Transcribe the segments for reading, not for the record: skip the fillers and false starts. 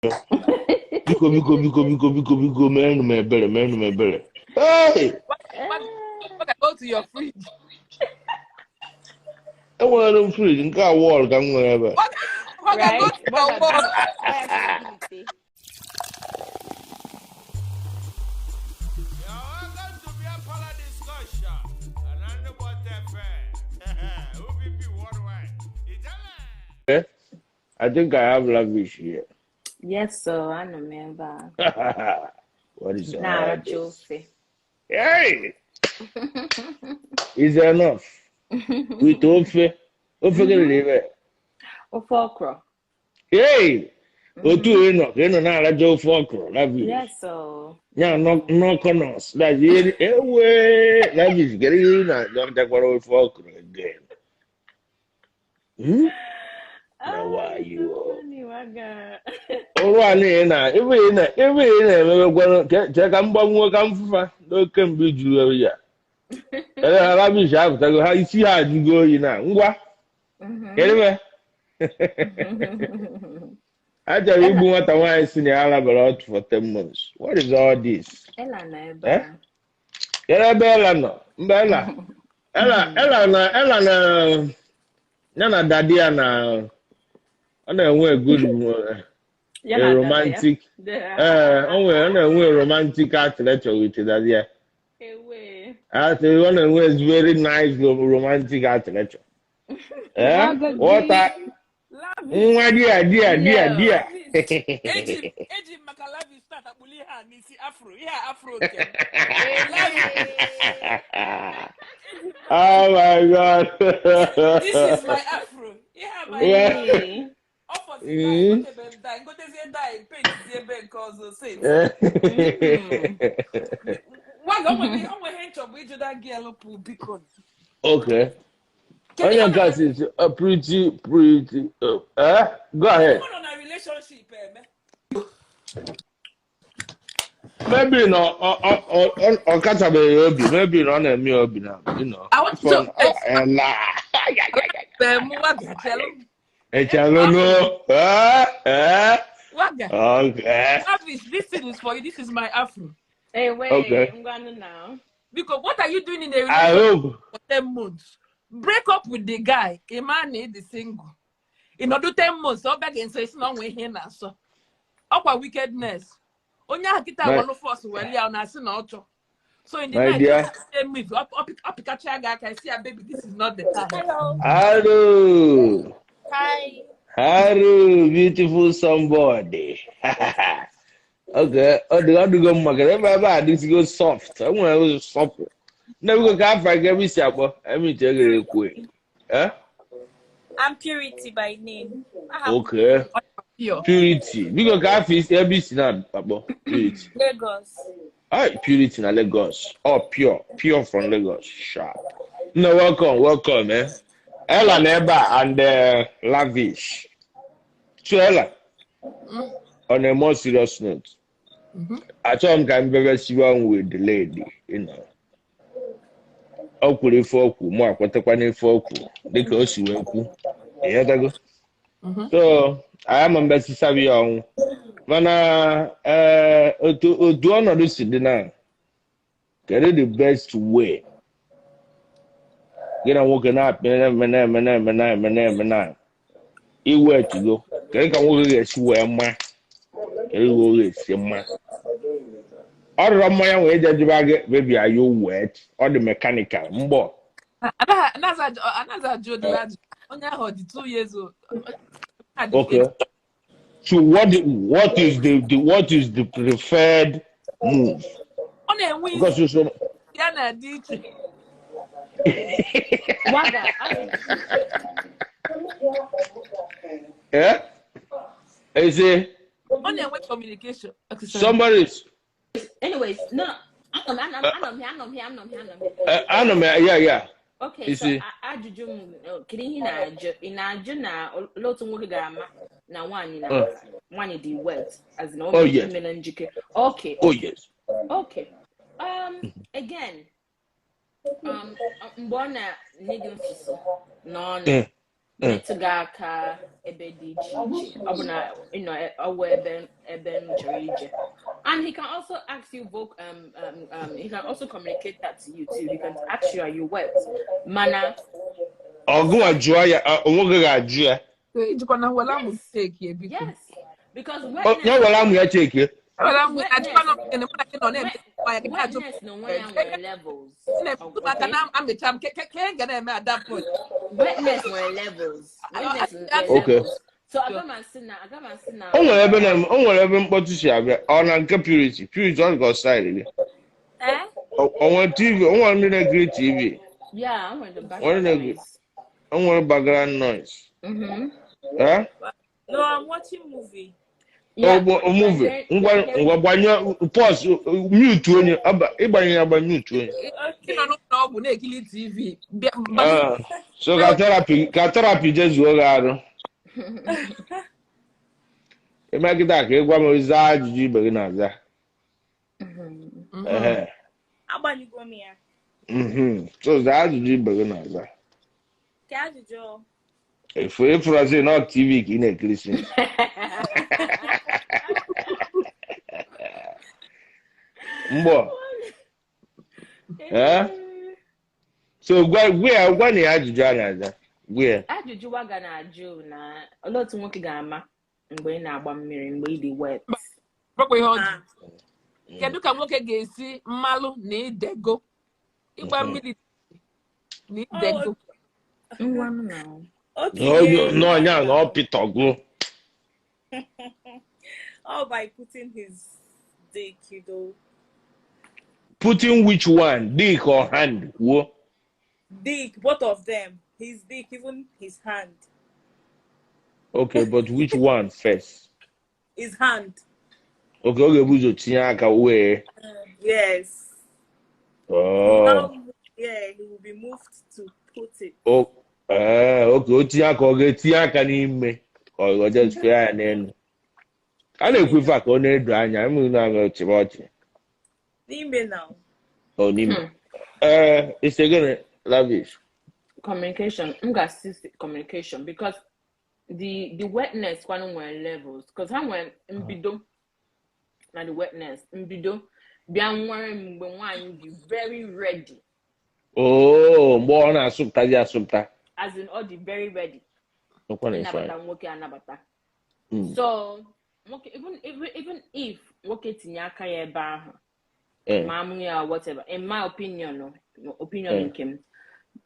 Biko, biko, biko, biko, biko, biko, meenụ m ebere, meenụ m ebere. Hey! Waga, go to your fridge. Enwere m fridge nke a, wall ka m nwere ebe. Waga, go Right? to your wall. You're welcome to Beer Parlor Discussion. And FM. OPP Worldwide. Ijele! I think I have Lavish here. Yes, sir. Anọ m ebe a. What is all Na-aracha this? ofe. Hey! Is enough? With ofe. Ofe gịnị dị ebe? Ofe okra. Hey! Otu ị nọ ka ị nọ na-aracha ofe okra, Lavish. Yes, sir. Ya nọkọnọs. That's it. Ewe! Lavish, kedu ihe ị na-arachakwara ofe okra again? Hmm? Na why you Funny, Waga. Ọrụ a niile na ebe ị na ebe ị na-emewekwanụ chee ka m gbanwuo ka m fụfa n'oke mgbe juru oyi a. Ele ha Lavish apụtago, ha isi ha ajụgo oyi na ngwa. Kedu ebe? A chọrọ igbu nwata nwaanyị si na ya labara otu for 10 months. What is all this? Ella nọ ebe Eh? a. Kedu ebe Ella nọ? Mba, Ella. Ella Ella na Ella na ya na daddy ya na ọ na-enwe good Ya a na dada ya. romantic ee, ọ nwere, ọ na-enwe romantic architecture with daddy ya. Ewe. Actually, ọ na-enwe very nice romantic architecture. Eh? What a nwa di ya di ya di ya di ya. Eji m maka Lavish start akpụli ihe a n'isi, afro, ihe a, afro nke m. Oh my God. This is my afro. Ihe a my Yeah. Ọ fọzi dye, gotebe m dye, ngotezie dye, paintizie ebe nke ọzọ set. Waga, o nwere ihe nchọbụ ịjụ that girl pụ, biko. Okay. Onye nke a si pretty pretty eh? Go ahead. Ọ nọ na relationship eme. Maybe na ọ kachabeghị obi, maybe na ọ na-eme ya obi na. I want to- Ela. Mgbe m, Waga, chelụ. Echalụnụ. Eh? Eh? Waga. Okay. Lavish, this thing is for you. This is my afro. Ewe. Okay. Ngwanụ now. Because what are you doing in a I relationship hope. for 10 months? Break up with the guy. A man need the single. In order 10 months, ọ bịa ga-nso esi na ọnwa ihe na-asọ. Ọkwa wickedness. Onye ahụ kịta walụ force were ya, ọ na-asị na ọ chọ. So in the My night, dear. just say move. Ọ pịkacha gị aka, isi ya, "Baby, this is not the time." Hello. Hello. Hi. Hello, beautiful somebody. Okay, ọ dị, ọ dịgo mma ka ebe a dịzigo soft. E nwere ụzọ soft. Nne, biko, ka afọ gị, ebe isi akpọ, ebe ite egere ekwu. Eh? I'm Purity by name. I have Okay. Pure. Purity. Biko, ka afọ isi, ebe isi na-akpọ, Purity? Lagos. Hi, Purity na Lagos. Oh, pure, pure from Lagos. Sharp. No, welcome, welcome, eh. Ella na ebe a and Lavish. So Ella, on a more serious note, achọrọ m ka m bebe siwa with the lady. Ọ kwuru ife okwu, mụ akwetakwa n'ife okwu dịka o si wee kwu. Ịghọtago? So, anyị ama mbesisabi ya ọnwụ. Mana ee, otu ọnọdụ si dị na, kedu the best way gị na nwoke na-apị na-eme na-eme na-eme na-eme na-eme na iwe etugo, kedu ka nwoke ga-esi wee ma, kedu ka ọ ga-esi ma ọ rịrọ mmanya wee jejụba gị, "Baby, are you wet?" Ọ dị mechanical mgbọ. Anaghị ajụ ụdịrị ajụ. Onye ahụ ọ dị 2 years old. Okay, so what is the preferred move? Ọ na-enwe isi Because you so ya na-adị iche. Waga. Eh, is it Ọ na-enwe communication. Okay, sorry. Somebody's Anyways, no, anọ m anọ m anọ m here, anọ m here, anọ m here, anọ m here. Anọ m ya. Okay, You so see? Ajụjụ m, kedu ihe ị na-ajụ? Ị na-ajụ na olee otu nwoke ga-ama na nwaanyị na nwaanyị dị wet, as in o Oh, yes. mere njike? Okay. Oh yes. Okay. Again, mgbe ọ na-enye gị nsusu n'ọnụ, Metụ gị aka ebe dị iche iche. Ọ bụ na ọ wụ ebe m chọrọ ije. And he can also ask you voc he can also communicate that to you too. He can ask you, are you wet? Mana Ọgụnwa jụọ ya, onwe gị ga-ajụ ya. Ijikwa na wela amụ cheki biko. Yes, because Ya were amụ ya cheki. Wela amụ ajụkwana m gịnị, mụ na gị nọ na-eme ya gị na-ajụ m. Wetness n'onwe ya nwere levels. Na-emetụ m aka na amịcha m ke ke ga na-eme at that point. Wetness nwere levels. Wetness nwere levels. So aga m asị na aga m asị na O nwere ebe mkpọtụ si abịa. Ọ na nke Purity. Purity ọ dịka side gị. Eh? O nwere TV, o nwere ndị na-ekiri TV. Yeah, I nwere the Nwere background noise. O nwere background noise. Eh? No, I'm watching movie. Yeah. O movie. Ngwa ngwa gbanye pause, mute onye ịgbanye ya agba mute onye. Ị nọ n'ụlọ ọgwụ na-ekiri TV. Bịa Ah, so ka therapy jezuo gị arụ. Ịmegide ka ị gwa m zaa ajụjụ ibe gị na-aza. Ehe. Agbanyụgo m ya. So zaa ajụjụ ibe gị na-aza. Ke ajụjụ? Efu efurazi na TV ka ị na-ekiri si. Mgbọ. Eh? So gwa ya gwa na ya ajụjụ a na-aza. Gwa ya. Ajụjụ waga na-ajụ na olee otu nwoke ga-ama mgbe ị na-agba mmiri, mgbe ị dị wet? Gwakwa ihe ọ jụ. Ah. Kedu ka nwoke ga-esi mmalụ na idego ịgba mmiri na idego? Ngwa m na Okay. N'ọnya na ọ pịtọgụ. All by putting his dick. Putting which one? Dick or hand? Kwuo. Dick, both of them. His dick, even his hand. Okay, but which one first? His hand. Okay, ọ ga-ebu ụzọ tinye aka wee. Yes. Oh. Now, yeah, he will be moved to put it. O, ee, okay, o tinye aka, ọ ga-etinye aka n'ime ka ọ just fee ya n'elu. A na-ekwu ife a ka ọ na-edo anya, ịmụ na ọchịrị ọchị. N'ime now. Ọ n'ime. Ee, ise gịnị, Lavish? Communication. M ga-asị communication because the wetness kwanụ nwere levels, because ha nwere mbido na the wetness mbido bịa nwere mgbe nwaanyị dị very ready. Oh, mgbe ọ na-asụpụtazi asụpụta. As in, ọ dị very ready Ọkwa na ife ịnabata anyị. nwoke anabata. So nwoke, even if nwoke tinye aka ya ebe ahụ ma amụ ya, whatever, in my opinion, no, opinion nke m,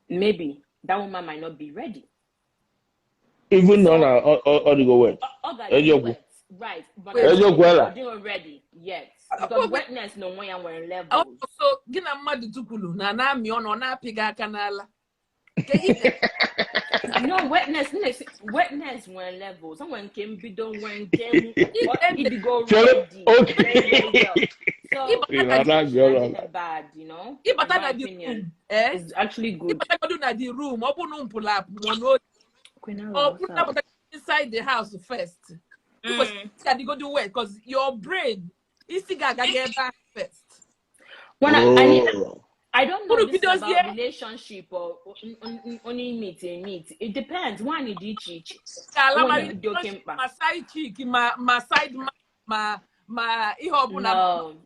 maybe that woman might not be ready. Even na ọ na ọ dịgo wet. Ọ ga Eziokwu. wet, right, but Wait. Eziokwu, Ella. ọ dịghị ready yet because wetness n'onwe ya nwere levels. So gị na mmadụ tukwulu na na-amị ọnụ, ọ na-apị gị aka n'ala. Ke ihe No, wetness nwere levels. O nwere nke mbido, nwere nke ịdịgo Chere, ready okay. very, very well. So Ị na-amị ọnụ ala. bad. Ịbata In na my the opinion, room, eh? it's actually good. Ịbatagodu na the room, ọ bụrụ na mpụrụ apụ ma ọ na ọ bụrụ na abata inside the house first. Ị kwesịrị isi adịgodu wet because your brain isi ga-agaghị ebe ahụ first. When I Oh. I don't know Unu this is about bidozie relationship or only meet and meet. It depends. One dị iche iche. Ga-ala ma Onye dị oke mkpa. ma side chick, ma side ma ihe ọbụla.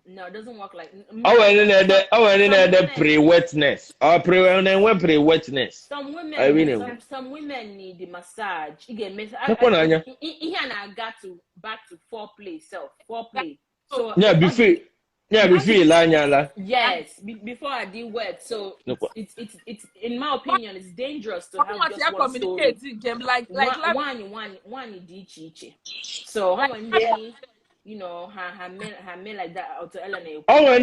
No, it doesn't work like. O nwere ndị na-ede pre-wetness. Ọ pre na-enwe pre-wetness. Some women, I mean, some women need the massage. Ị ga-eme Nekwa n'anya. ihe a na-aga to back to foreplay self, foreplay. So Ya before ile anya ala. Yes, before I did wet. So Nekwa. it's in my opinion, it's dangerous to have Ọbụnwa just ya one story. communicate nke m like One dị iche iche. So ha nwere ndị ha mee like that otu Ella na-ekwu. O nwere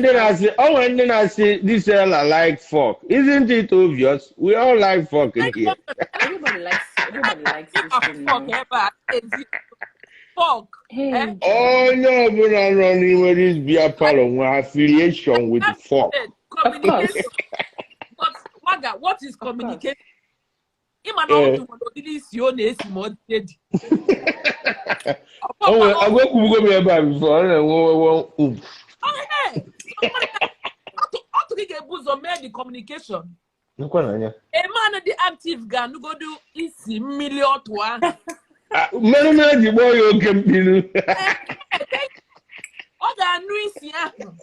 ndị na-asị this Ella like fuck. Isn't it obvious? We all like fuck in here. Everybody likes this Ịma thing fuck now. ebe a ezi fuck. Hey, Eh? Onye ọbụla nọ n'ime this beer parlor nwere affiliation with fuck. Communication. But Waga, what is communication? Ịma na Eh. otu nwere ụdịrị isi ọ na-esi ma ọ dị dị. O nwere agwa ekwubugo m ebe a before, ọ na-enwe one oomph. Ọtụ gị ga-ebu ụzọ mee the communication. Nekwa n'anya. A man dị active ga-anụgodu isi mmiri ọtụ ahụ. Ah, mere mere ji kpọọ ya oke mkpiru. Ọ ga-anụ isi ahụ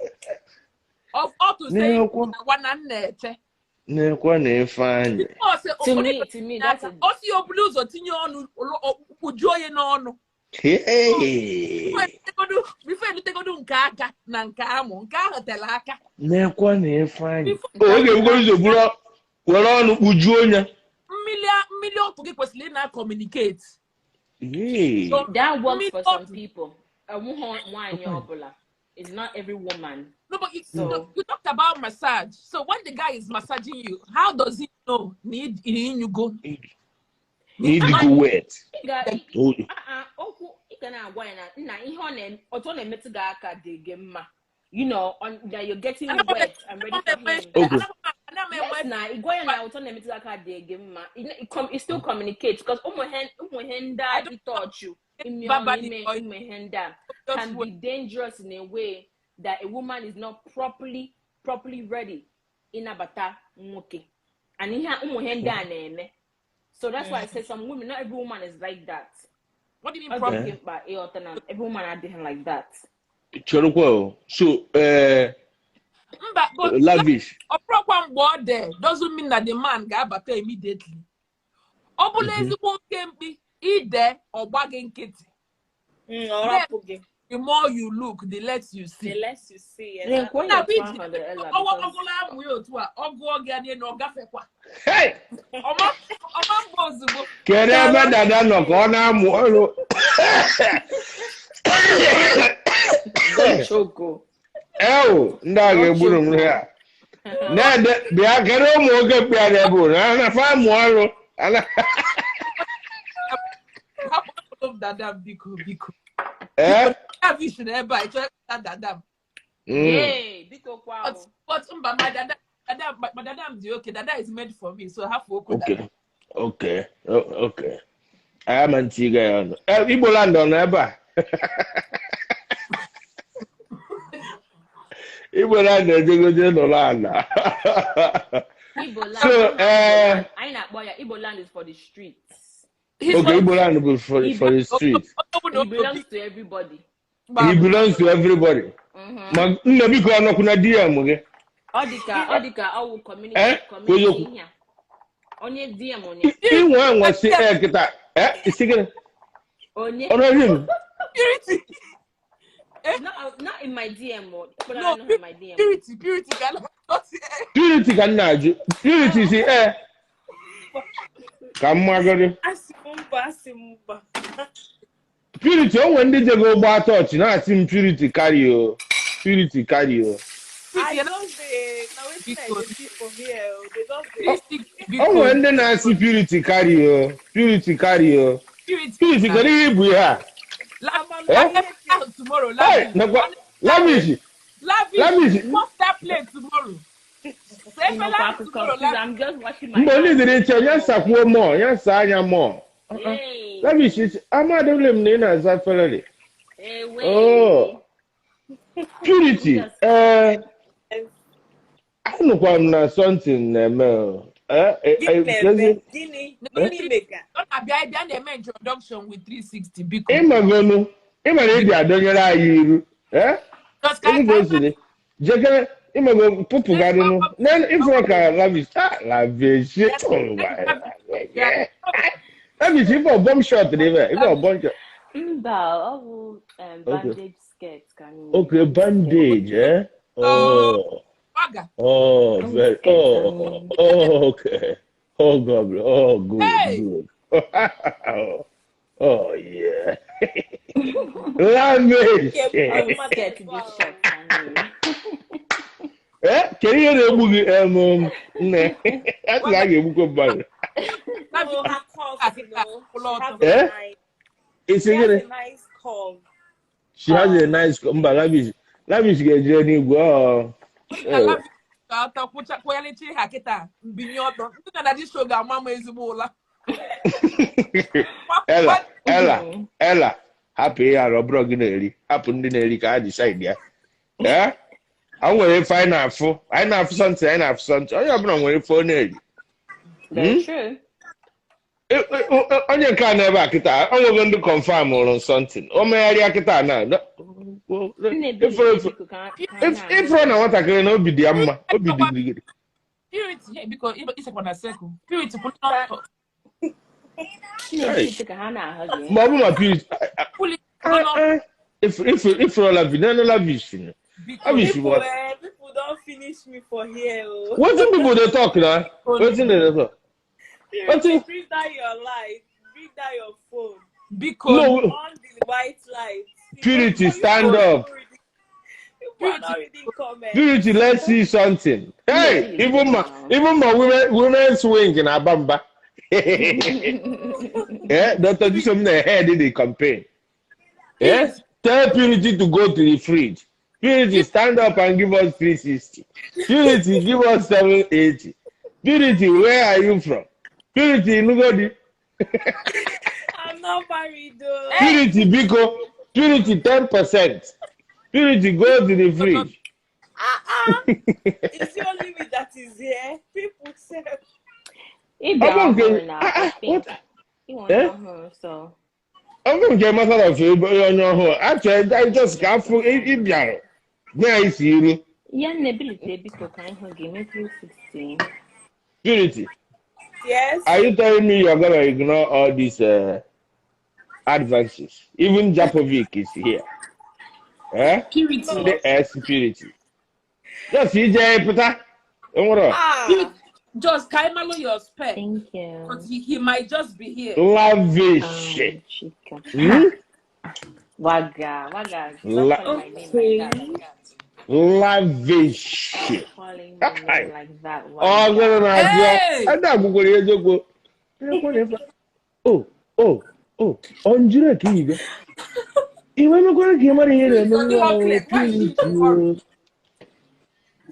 of ọtụ sị Nekwa na gwa na nna eche. nekwa na Ifeanyị. Ọ sị To me, to me, that's a o si obulu ụzọ tinye ọnụ kpujuo ya n'ọnụ. Hey! Before elutegodu nke aka na nke amụ nke ahụ tere aka. Nekwa na Ifeanyị. Before Oge bugoro ụzọ buru were ọnụ kpujuo ya. Mmiri ọtụ gị kwesịrị ị na-communicate. Hey! So that works mmiri for some ọtụ people. Nwaanyị ọbụla. It's not every woman. No, but you, So you talked about massage. So when the guy is massaging you, how does he know need you go? Need to go wet. ị ga Oh, okwu ị ga na-agwa ya na nna ihe ọ na otu ọ na-emetụ gị aka dị gị mma. You know, on that you're getting wet and ready for him. Okay. Yes, na ị gwa ya na otu ọ na-emetụ gị aka dị gị mma. It still communicates because ụmụ ihe ndị a ịtọchụ ime ọnụ ime ụmụ ihe ndị a can be dangerous in a way that a woman is not properly ready ịnabata nwoke. And ihe ụmụ ihe ndị a na-eme. So that's why I say some women, not every woman is like that. What do you mean Ọ dị proper? oke mkpa ịghọta na every woman adịghị like that. Cherekwa o. So, Mba, but Lavish. ọ bụrụkwa mgbe ọ dị doesn't mean that the man ga-abata immediately. Ọ bụla ezigbo oke mkpi ide ọgba gị nkịtị. Ọ rapụ gị. The more you look, the less you The see. less you see. Then Exactly. kwuo Na ya bụ otu iji ahụ dị Ella ọwa because ọgụla amụ ya otu a ọ gụọ gị anya na ọ gafekwa. Hey! Ọma ọma mba ozugbo. Kedu ebe dada nọ ka ọ na-amụ ọrụ? Don't choke o. Ewu, ndị a Don't ga-egburu m choke ihe o. a. Na-ede, bịa kedu ụmụ nwoke kpịa n'ebe ụnụ, a na-afa amụ ọrụ. Hapụ m dada m biko biko. Eh? Lavish na ebe a ịchọ ịkpata dada m. Yay, biko kwa But o. but mba my dada dada my dada m dị okay. Dada is made for me so hapụ okwu Okay. dada. Okay. Okay. Anya ma ntị ga ya ọnụ. Igbo land ọ nọ ebe a? Igbo land ejegoje nọrọ ala. Igbo land, So, aha Igbo land, anyị na-akpọ ya Igbo land is for the streets. He's okay, for Igbo land bụ for the street. He belongs to everybody. He belongs to everybody. Ma nna biko ọ nọkwu na DM gị. Ọ dị ka ọ dị ka ọ wụ community Eh? community Eziokwu. ihe a. Onye DM onye Inwe enwe si kịta. Isi gịnị? onye Ọ nọghị m. Purity. not in my DM o. But No, I know my DM. Purity, purity ka na-akpọsi. Purity ka m na-ajụ. Purity si ka m magoro. Asị m mba, asị m mba. Purity o nwere ndị jego gba tọọchị na-asị m purity carry o. Purity carry o. I Purity, just dey na wetin I dey see for here o. They just dey Purity, O nwere biko. ndị na-asị purity carry o. Purity carry o. Purity. Purity kedu ihe ibu ihe a? Lavish tomorrow. Hey, Lavish. nakwa Lavish. Lavish. Lavish. Wash that plate tomorrow. Say Nnukwu Lavish akụkọ. tomorrow. Please, Lavish. I'm just washing my Mgbe onye hands. dịrị iche ya sakwuo mọọ, ya saa anya mọọ. Hey, Lavish, amadịle m na ị na-aza ferere. hey, wait. Oh, Purity. Just Anụkwa m na something na-eme o. Gịnị na-eme? Gịnị? Gịnị mega? Ọ na-abịa ịbịa na-eme introduction with 360 biko. Ịmagonu, ịmara ịbịa adọnyere anyị iru. Because ka Ebe ka o si dị. Jekere, ịmago pụpụgarịnụ. Ịfụrụ ka Lavish, Lavish, Lavish, ife ọ bomb shot dị ebe, ife ọ bomb shot. Mba, ọ bụ bandage skirt ka m yi. Okay, bandage, eh? Oh. Waga. Oh, Ọ bụ very. skirt ka m Oh, yi. oh, okay. Oh, God. Oh, good, Hey! good. Oh, yeah. Lavish. Nke Ọ bụ mmadụ skirt ebe dị ahụ. short ka m yi. Kedu ihe na-egbu gị nne? A sị na a ga-egbukwa mmadụ. No, her curves, you know. She has a Eh? nice, Isi she has gịnị? a nice curve. She has a nice mba Lavish. Lavish ga-eje n'igwe. Oh. Na Lavish ga-atọ kwụnyelicha ha kịta mbinye ọtọ. Ndị na na show ga-ama m ezigbo ụla. Ella, Ella, Ella, hapụ ihe arụ ọ bụrụ gị na-eri. Hapụ ndị na-eri ka ha decide ya. A nwere ife anyị na-afụ. Anyị na-afụ something, anyị na-afụ something. Onye ọbụla nwere ife ọ na-eri. Very true. Onye nke a n'ebe a kịta, ọ nwego ndị confirm hụrụ something. O megharịa kịta na. Ifro na nwatakịrị na obi dị ya mma, obi dị gịrịgịrị. Purity, biko isekwa na circle. Purity kwụ Ma ọ bụ ma Purity. Ifro lavish, no lavish. Lavish what? People don't finish me for here. What do people they talk now? What do they talk? Purity, bring down your light. Bring down your phone. Because no. On the white light. Purity, stand up. Purity, let's see something. Hey, even my women's wing in Abamba. Yeah, Dr. Jisom head in the campaign. Yeah, tell Purity to go to the fridge. Purity, stand up and give us 360. Purity, give us 780. Purity, where are you from? Purity, Nugodi. I'm not married though. Purity, Biko. Purity, 10%. Purity, go to the fridge. It's the only me that is here. People say. I'm going to get myself a actually, I just got for 8 Purity. Yes. Are you telling me you're gonna ignore all these advances? Even Japovic is here. Eh? Purity. The S Purity. Just CJ Peter. Just Kaimalo your spec. Thank you. Because he might just be here. Lavish. Hmm? Waga, waga. Stop calling my name like that. Lavish. Stop calling my name like that. Oh, no, no, Hey! Oh, oh, oh. On Jira,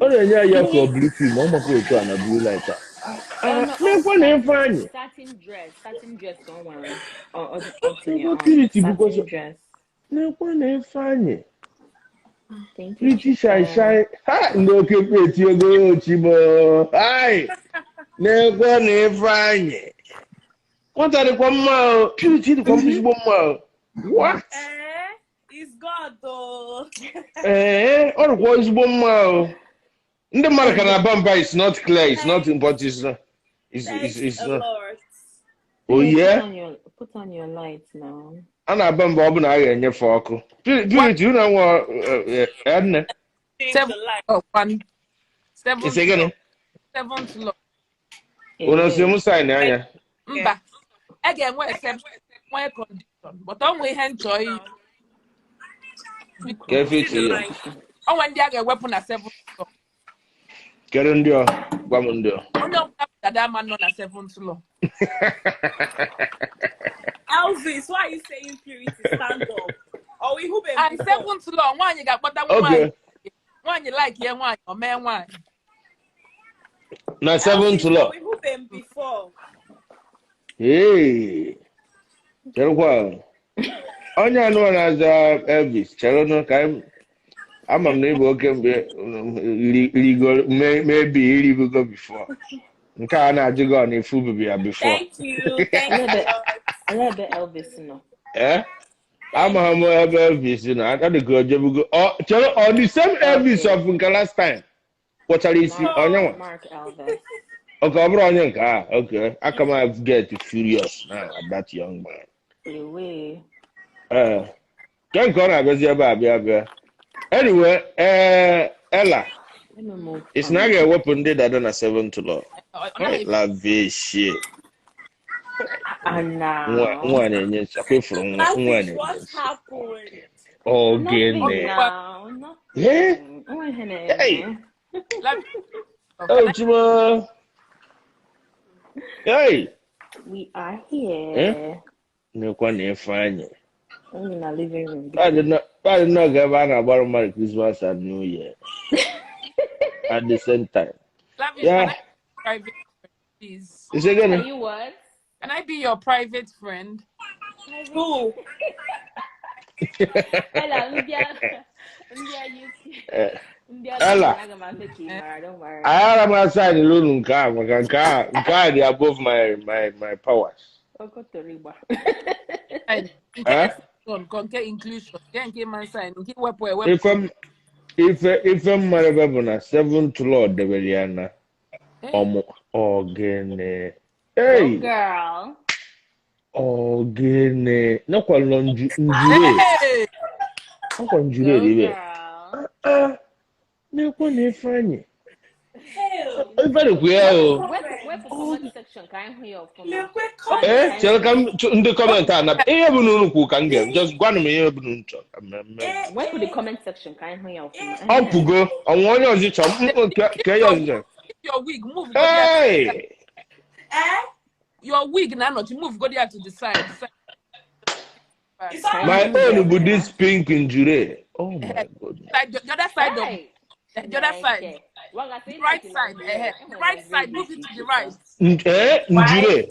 Oh, yeah, yeah, for blue film. I'm going to blue light. Satin dress, don't worry. Satin dress. Thank you. Pretty shy, shy. Ha! No, pretty, you go, Chibo. Hi! What are the Purity, the What? It's God, though. Or what is one more? The Maracana Bamba is not clear. It's not important. It's not. It's not. Oh yeah. Put on your lights now. And I bamba open I and for Purity, you know what? 7 1 7. It's again. 7 law. Mba. Again, what exception? One condition, but don't we enjoy? Oh, when they get weapon at 7. Get on there, there. That man not at 7 law. Elvis, why are you saying Purity stand up? Or we who and 7th law, one you got, but that one, one you like, yeah, one or man one. Now 7th law. We who been before. Hey, tell what? Only known as Elvis. Tell no, I'm a neighbor can be legal, maybe illegal before. Nka go on a full before. Thank you. Thank you. I love the Elvis, no. Eh? I'm a Elvis, you know. I got the girl. Oh, on the same Elvis of Nka last time. What are you see? Mark Elvis. Okay, I'm running. Okay. I come out get furious now at that young man. Anyway. Can't go on. Anyway, Ella. It's not a weapon that done a 7 to law. Lavish. One What happened? Oh, goodness. Yeah. Hey. Oh, Chima. Hey. We are here. No, one fine. I'm in the living room. I did not give an about my Christmas and New Year at the same time. Lavish, yeah. Can I be private friend, please? Is it gonna? Are you what? Can I be your private friend? Who? Ella, Ella. make you mara, don't worry. Aghara m asaịn unu nke a maka nke a dị above my powers. Okotorigba. Sign. Nke Eh? exception, nke inclusion, nke man sign, nke iwepụ ewepụ. Ife mmadụ ebe bụ na seventh lord debere ya na ọmụ ogene. Go Hey! girl. Ogene. Nakwalọ njure. Hey! Nakwa njure Go dị ebe. girl. Ah, nekwa na Ifeanyị. Hell. Ifeanyị kwu ya o. Wepụ comment section ka anyị hụ ya ọfụma. Lekwe comment. Eh, chere ka m ndị comment a na ihe bụ na unu kwu ka m ga just gwanụ m ihe bụ na unu chọrọ ka m mee. Eh, Wepụ the eh, comment section ka anyị hụ ya ọfụma. Ọ pụgo, ọnwa onye ọzọ chọrọ ka ya ọzọ chọrọ. Your wig, move go there. Hey! Eh? Your wig na-anọchi, move go there to the side. Side. It's Ka all anyị My hụ ya own bụ ọfụma. this pink njure. Oh my goodness. Side, the other side of Hey! the other side. Chineke. Wagasị The right ịlaki side, Nigeria. eh, the Enwere right Nigeria side, dị move iche it to the iche. right. Eh, Why? njure.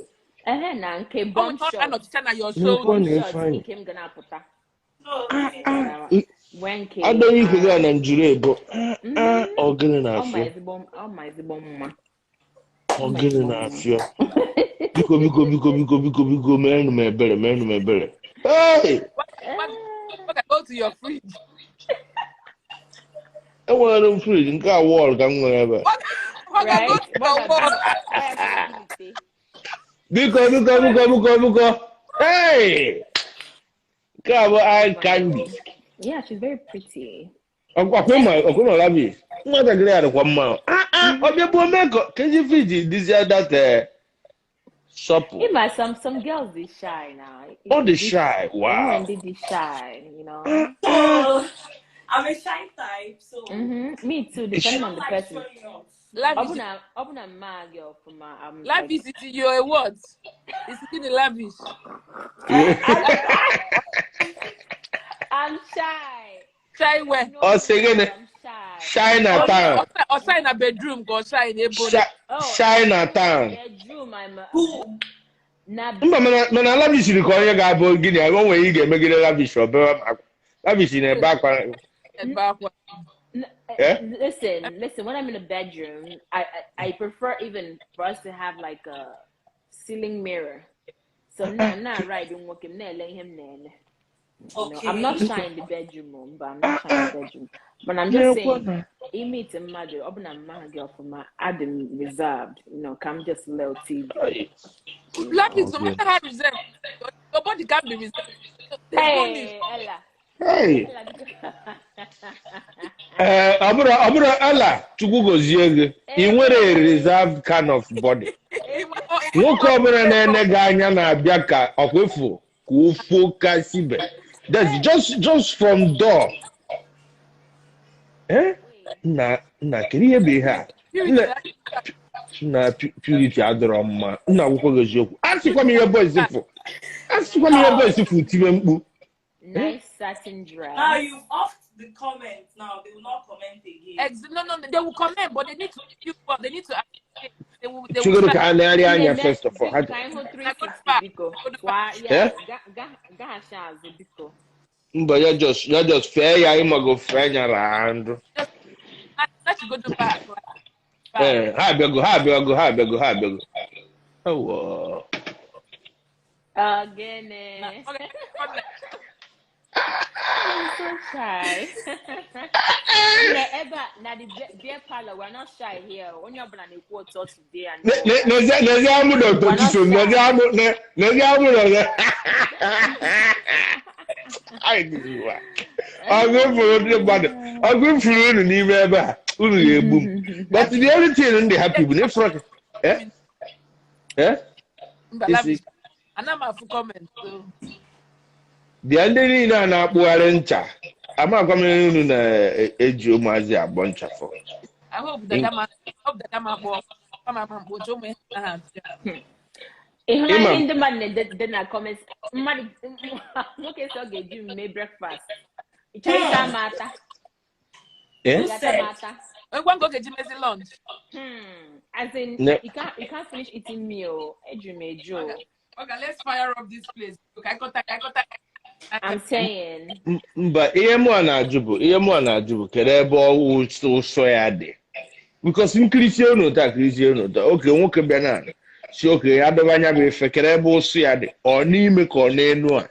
Ehe na nke Oh, bomb not shot. anọchicha na your Nekwa shoulder. Bomb na shot Ifeanyị. ike m ga na-apụta. No, Ah, leave it. ah. Wee nke Adọghị ike gị na njure bụ ah, ah, ogene ọ ma na-afịọ. ezigbo ọ ma ezigbo mma. Ọ ma Ogene ezigbo mma. na-afịọ. Biko biko biko biko biko biko meenụ m ebere, meenụ m ebere. Hey! Waga, go to your fridge. Enwere m fridge nke a wall ka m nwere ebe a. Waga, go Right? to your Waga wall. biko. Biko biko biko biko biko. Hey! Nke a bụ eye candy. Yeah, she's very pretty. Ọkwa labi. Nwatakịrị a dịkwa mma. Ah ah, ọ bịa bụ omekọ kezi fridge dịzịa that supple. Ima, some girls dey shy now. Ọ dị shy. Women Wow. they shy. So, I'm a shy type, so Me too, I depending don't on the like person. showing off. Lavish, Ọbụna mma gị ọfụma, I'm like, lavish is your what? It's in the lavish. I'm shy. Shy where? No, Ọ sị gịnị? I'm shy. Shy na town. Or shy in a bedroom, go shy in a body. Shy na town. Bedroom, I'm Who? na Mba, mana lavish dị ka onye ga-abụ gịnị o nwere ị ga-emegide lavish ọ bebe akwa. Lavish na-ebe akwa. Eh? Listen. When I'm in the bedroom, I prefer even for us to have like a ceiling mirror. So I'm not riding working. I'm not him. Okay. I'm not shy in the bedroom, but I'm not shy in the bedroom. But I'm just saying, meet a mother, open a man girl for my Adam reserved. Come just a little TV. Lavish, no matter how reserved, your body can be reserved. Hey, Ella. Hey. Ella. Ọ bụrụ Ella, Chukwu gozie gị. Ị nwere a reserved kind of body. Nwoke ọbụla na-ene gị anya na-abịa ka ọkwefu ka ofu kasibe. That's just from door. Eh? Nna kedu ihe bụ ihe a? Nna Purity adịrọ mma. Nna akwụkwọ gị eziokwu. Asịkwa m ihe boys fụ. Asịkwa m ihe boys fụ tibe mkpu. Nice satin dress. Now you've offed the comments. Now they will not comment again. No, they will comment, but they need to feel well. They need to. They will. Chigoro ka a na-arị anya first of all. Mba, ya just fee ya ịmago fee ya round. Eh, ha abịago. Ewo. Again. I'm so shy. Now the beer parlor, we're not shy here. Only ọbụla na-ekwu otu today and N'ezie amụ Dr. Chisom, n'ezie amụ Dr. Ọgụ furu ndị mmadụ, ọgụ furu unu n'ime ebe a, unu ga-egbu m. But the only thing ndị happy bụ na ịfụrụ eh? Eh? Ana m afụ comment. Bịa ndị niile a na-akpụgharị ncha, amakwa m unu na-eji ụmụazị agbọ ncha fọ. I hope that I'm Ịhụnanya ndị mmadụ na-ede na comments, mmadụ nwoke sị ọ ga-eji m mee breakfast. Ị chọrọ ịta m ata? Ịta m ata. Ngwa ngwa oge ji mezi lunch. As in, you can't finish eating meal. Eju m eju. Okay, let's fire up this place. Okay, I got. I'm saying. Mba, ihe mụ a na-ajụ bụ kedu ebe ụsọ ya dị? Because nkirisie unu taa, kirisie unu taa. Oke nwoke bịa na si oke ya dọba anya bụ efe kere ebe ụsụ ya dị, ọ n'ime ka ọ n'enu a,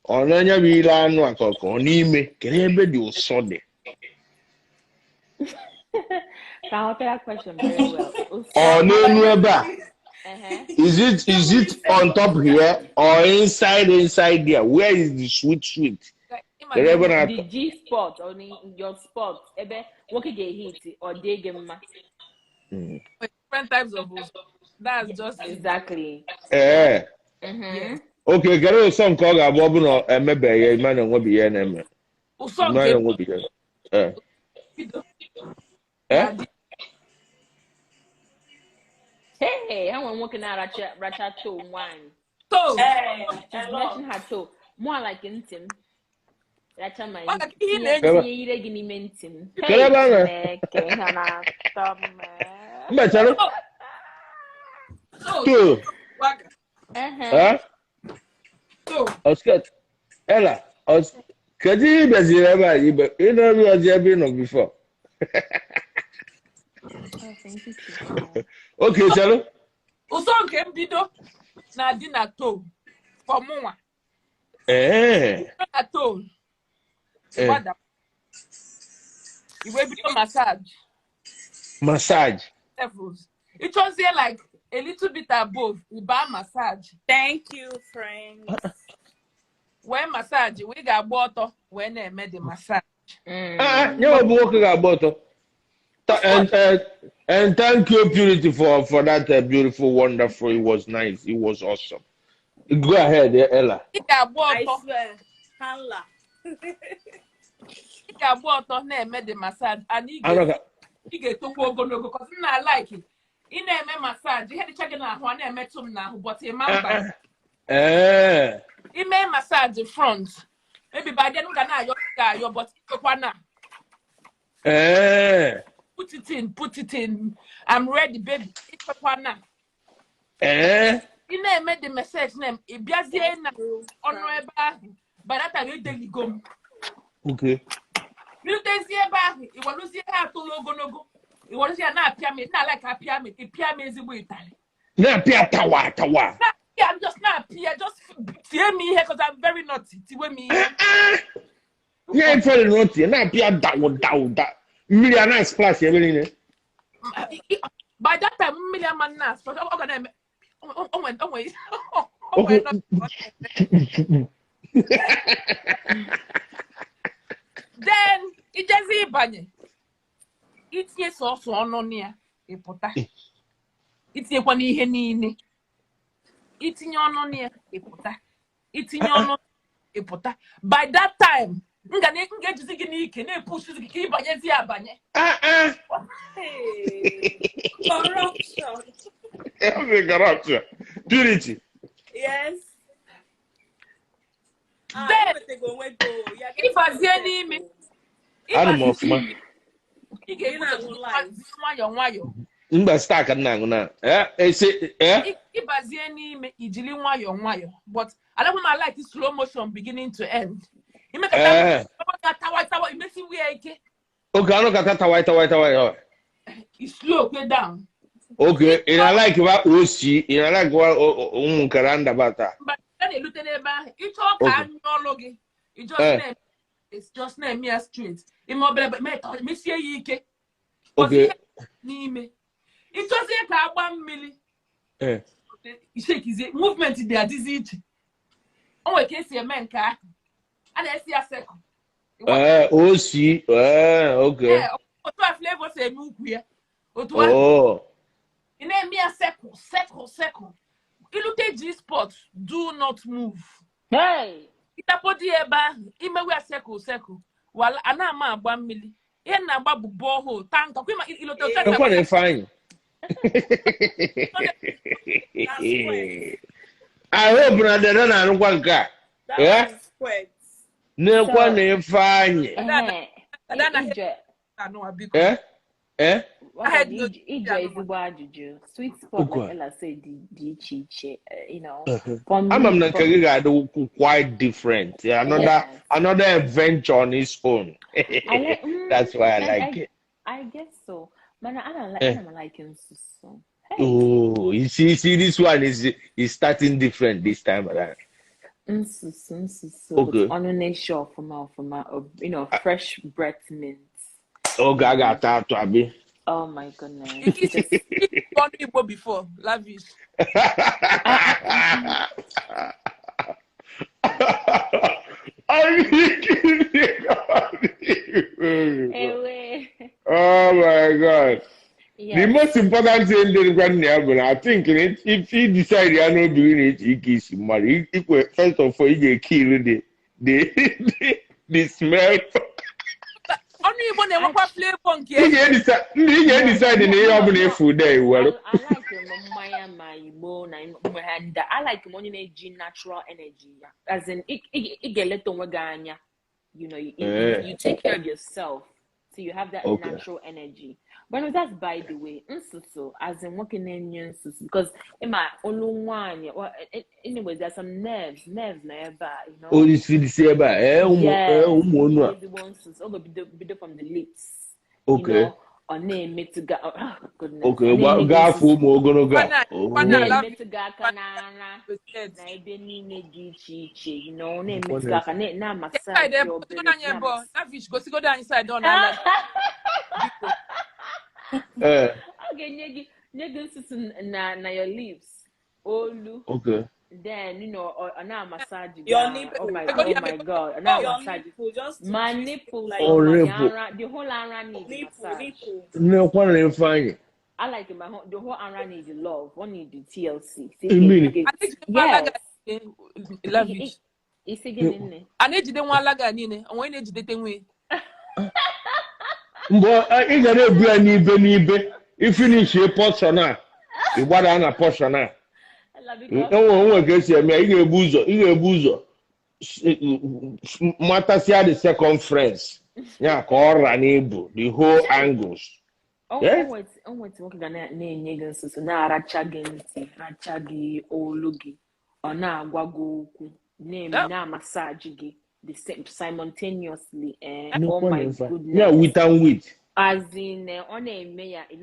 ọ n'anya bụ ile anụ a ka ọ n'ime kere ebe dị ụsọ dị. Ka I that question very well. Ọ n'enu ebe a. Is it on top here or inside there? Where is the sweet sweet? Kere ebe The na-atọ? G spot or your spot ebe nwoke ga-ehit ọ dị gị mma. Different types of ụsọ. That's just it. Exactly. Ee. Yes. Oke kere ụsọ nke ọ ga-abụ ọ bụ na emebeghị ya, ime na enwebi ya na-eme. Ụsọ Ime na nke enwebi ya. Ee. bido Eh? na-adị. Hey, ha nwere nwoke na-aracha racha toe nwaanyị. So, Eh, She's a lot. mentioned her toe. More like ntị m. Racha ma Ọ ga- ihe tinye na-eji tinye ire gị n'ime ntị m. Kedu ebe a na- Chineke, ihe na-atọ m. Mba, chere. so, Two. waga. Eh? So, Oscar. Ella. Kedu ihe ị bịaziri ebe a ibe ị na-abịazi ebe ị nọ before? Oh, thank you, Chico. Okay, chere. Ụsọ nke mbido na-adị na toe for mụnwa. Ee. Bido na toe. Eh. Gbada. Iwe bido massage Massage. levels. Ịchọzie like a little bit above, ịba massage. Thank you, friends. Wee massage, wee ga-agba ọtọ wee na-eme the massage. Ah, nyewa bụ nwoke ga-agba ọtọ. And thank you, Purity, for that beautiful, wonderful. It was nice. It was awesome. Go ahead, Ella. Ị ga-agba I ọtọ, swear. Hala. ị ga-agba ọtọ na-eme the massage and ị ga Anọka. ị ga-etokwa ogologo cause m na-like ị na-eme massage, ihe dịcha gị n'ahụ a na-emetụ m n'ahụ, but ị ma mba. Ee. Ime massage front, maybe by then m ga na-ayọ ga-ayọ, but ịkwekwa na Ee. put it in, put it in, I'm ready, baby, ịkwekwa na Ee. ị na-eme the massage na ị bịazie na ọnụ ebe ahụ, by that time edeligo m. Okay. Birutezie ebe ahụ, iweluzie ha atụrụ ogologo, iweluzie ya na-apịa m, na like apịa m, ịpịa m ezigbo ịtarị. Na-apịa tawa tawa. Na-apịa m, just na-apịa, just tie m ihe cause I'm very naughty, tiwe m ihe. Nye ifere n'otu na-apịa dawu dawu da. Mmiri a na-splash ebe niile. By that time mmiri ama nna asụ, ọ ga na-eme onwe onwe onwe Okay. Then ijezi ịbanye, itinye sọsọ ọnụ na ya, ịpụta, itinyekwa n'ihe niile, itinye ọnụ na ya, ịpụta, itinye ọnụ, ịpụta. By that time m ga m ga-ejizi gị n'ike na-epushizi gị ka ịbanyezi abanye. Ah ah. Hey. Corruption. Every corruption. Purity. Yes. Ah, Then, you go go. You're getting ịbazie yourself, n'ime oh. Anụ m ọfụma. ị ga-ebu nwayọọ nwayọọ. Mba, star ka m na-aṅụ na. Eh, ese eh. Ịbazie n'ime, ijiri nwayọọ nwayọọ, but adakwa m like slow motion beginning to end, imekata Eh. tawa tawa, imesiwu ya ike. Okay, anụ kata tawa tawa tawa. Tawa. I slow kwe down. Okay, ị na-like wa osi, ị na-like wa ụmụ nke roundabout a. Mba, a na-elute n'ebe ahụ, ịchọọ ka Okay. anyụ ọlụ gị, ị just Eh. na-eme, it's just na-eme ya straight, ime obere mee ka mesie ya ike. Okay. Ihe n'ime, ịchọzie ka agba mmiri, Eh. ishekizie movement dị adịzi iche, o nwere ka esi eme nke ahụ a na-esi ya sekụ. Eh, osi. Eh, okay. Ee, otu a Flavor si eme ukwu ya, otu ahụ. Oh. Ị na-eme ya sekụ sekụ sekụ, ilute G spot, do not move. Hey! Ịtapodi ya ebe ahụ, imewe ya sekụ sekụ, wala a na-ama agba mmiri, ihe m na-agba bụ borehole tanka kwa ilote otu a. Ekwe na Ifeanyị. That's square. I hope na dada na-anụkwa nke a. That Eh? one is square. N'ekwa na Ifeanyị. Eh, Ada anaghị ije anụwa, biko. Eh? Eh? Waka, ije ezigbo ajụjụ. Sweet spot, Okwu like a. Ella said, dị iche iche, for Ama m me, na nke for gị ga-adị quite different. Yeah, another yes. another adventure on its own. I like That's why I I like it. I guess so. Mana ana Eh. m like nsusu. Hey. Oh, you see, this one is starting different this time around. Nsusu, nsusu. Okay. But ọnụ na-eshi ọfụma ọfụma, you know, fresh breath mint. Oge a ga-ata atụ abi. Oh my goodness. Ike Just ọnụ Igbo before, lavish. Ewe. Oh my God. The Yes. most important thing dị gwa nna ya bụ na I think if you decide ya n'obi gị na ike isi mmadụ ikwe first of all ị ga-ekill the smell. Ọnụ Igbo na-enwekwa flavor nke Ị ga-edecide na ihe ọbụla efu de iwere. I like mmanya ma Igbo na mgbe ha nda. I like m onye na-eji natural energy ya. As in, ị ga-eleta onwe gị anya. You know, you take care of yourself. So you have that natural energy. But no, that's by the way. Nsusu, as in nwoke na-enye nsusu. Because in my olu nwaanyị, well, anyways, there's some nerves na ebe a, you know. Olisi dị ebe a, Yes. ụmụ onu a. Ezigbo nsusu. Ọ ga-ebido from the lips. Okay. You know, ọ na-emetụ ga, oh, goodness. Okay, Ọ na-eme gị gaa afọ nsusu. ụmụ ogologo a. Na-emetụ gị aka n'ara na ebe niile dị iche iche, you know, na-emetụ gị aka na-amasaji obere. Lavish, gosigodo anyị side ọ na-ala. Ọ ga-enye gị nsusu na your lips, olu. Okay. Then, you know, ọ na-amasaji gị. Your nipple. Oh my God, ọ na-amasaji. My nipple, like the whole ara needs massage. Nnekwa na Ifeanyị. I like my whole, the whole ara needs love. One need the TLC. Mmiri. Yes. Lavish. Isi gịnị nne? A na-ejide nwa alaga niile, onwe na-ejidete nwe. Mgbe ị ga na-ebu ya n'ibe n'ibe, ifinishie pọshọn a, ị gbada na pọshọn a. Enwe ka esi eme ya, ị ga-ebu ụzọ matasịa the circumference ya ka ọ ra n'ibu the whole angles. O nwetụ nwoke ga na-enye gị nsusu, na-aracha gị ntị, racha gị olu gị, ọ na-agwa gị okwu, na-amasaji gị the same simultaneously. Oh my goodness. Yeah, with and with. As in, ọ na-eme ya, ị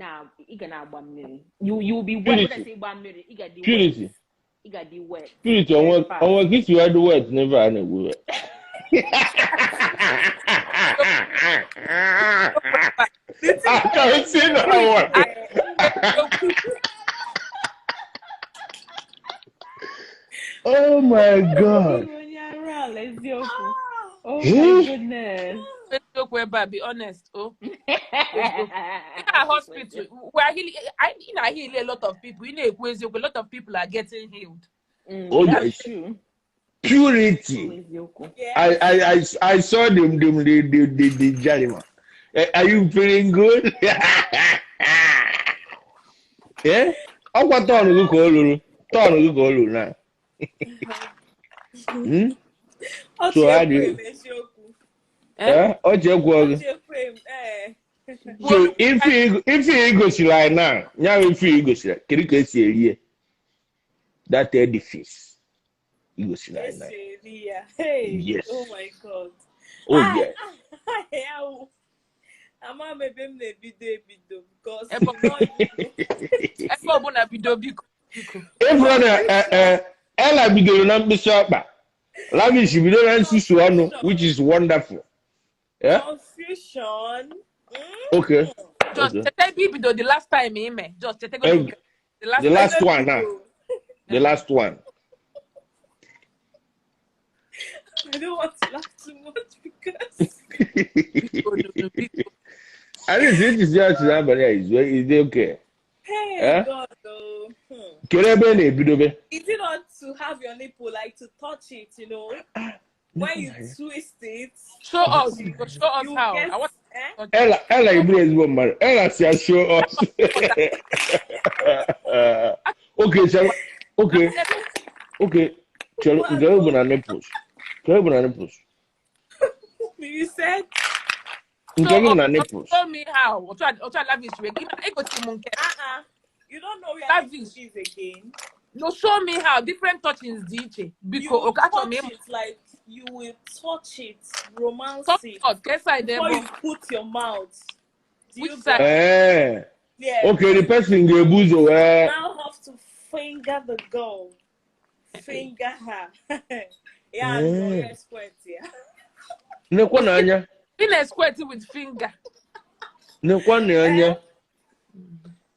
ga na-agba mmiri. You will be wet. Ịgba mmiri, ị ga-adị wet. Ị ga-adị wet. Purity, onwe ka isi wee dị wet n'ebe a na-egbu ya. I can't see that one. Oh my God. Oh my goodness. Be honest. Oh, in our hospital, we are healing. I heal a lot of people. In a lot of people are getting healed. Oh, that's true. Purity. Yes. I saw them the gentleman. Are you feeling good? Yeah. Ọkwa tọn gị ka o luru. Tọn gị ka o luru na. So how do you? So if you gosiri anyị na ya bụ ife i gosiri, kedu ka esi eri ya? That edifice i gosiri anyị na. Yes. Oh my God. Oh yes. Ama m ebe m na-ebido ebido because ebe ọbụla bido biko. Ịfụrụ na Ella bidoro na mkpịsị ọkpa. Lavish bidoro na nsusu ọnụ, which is wonderful. Yeah? Confusion. Okay. Just okay. The last time, eh? Just the last one now. The last one. I don't want to laugh too much because I didn't see this. Is it okay? Hey, God, though. Is it not to have your nipple, like to touch it, you know? When you twist it. Show us. Show us how. Guess, I want Ella, you Ella, show us. Okay, so, okay. Okay. Nipples. You said? Show me how. You don't know where Lavish is again. No, show me how. Different touchings, DJ. Because you touch it like you will touch it, romance it. Before you put your mouth. Do Which you side? get? Ee. Yeah. Okay, the person ga-ebu ụzọ wee Now have to finger the girl. Finger her. Yeah, no, Ee. yes, squirt, yeah. Nekwa n'anya. Ị na-squirt with finger. Nekwa n'anya.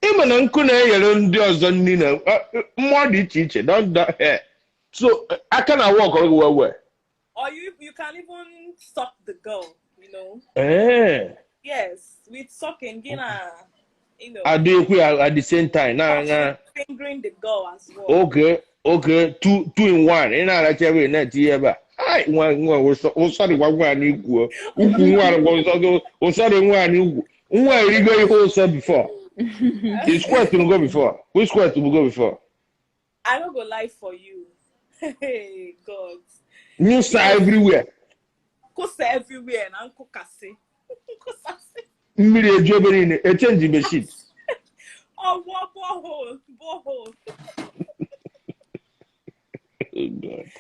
Ịma na nkụ na-enyere ndị ọzọ nri na mmụọ dị iche iche don so aka na work gị well well. Or you can even suck the girl. Ee. Yes, with sucking, gina, you know, Adị ekwu ya at the same time na na fingering the girl as well. Okay, two in one. Ị na-aracha ebe ị na-etinye ebe a. Ai, nwa nwa ụsọ dịkwa nwa n'ikwu o. Ukwu nwa dịkwa ụsọ, ụsọ dị nwa n'ukwu. Nwa erigo ihe ụsọ before. The squirt will go before. Which squirt will go before? I don't go lie for you. Hey God. News are everywhere. Kosa everywhere and nkukasi. Nkukasi. Mmiri eju ebe niile. Echange bedsheet. Oh, what borehole, borehole. Oh God.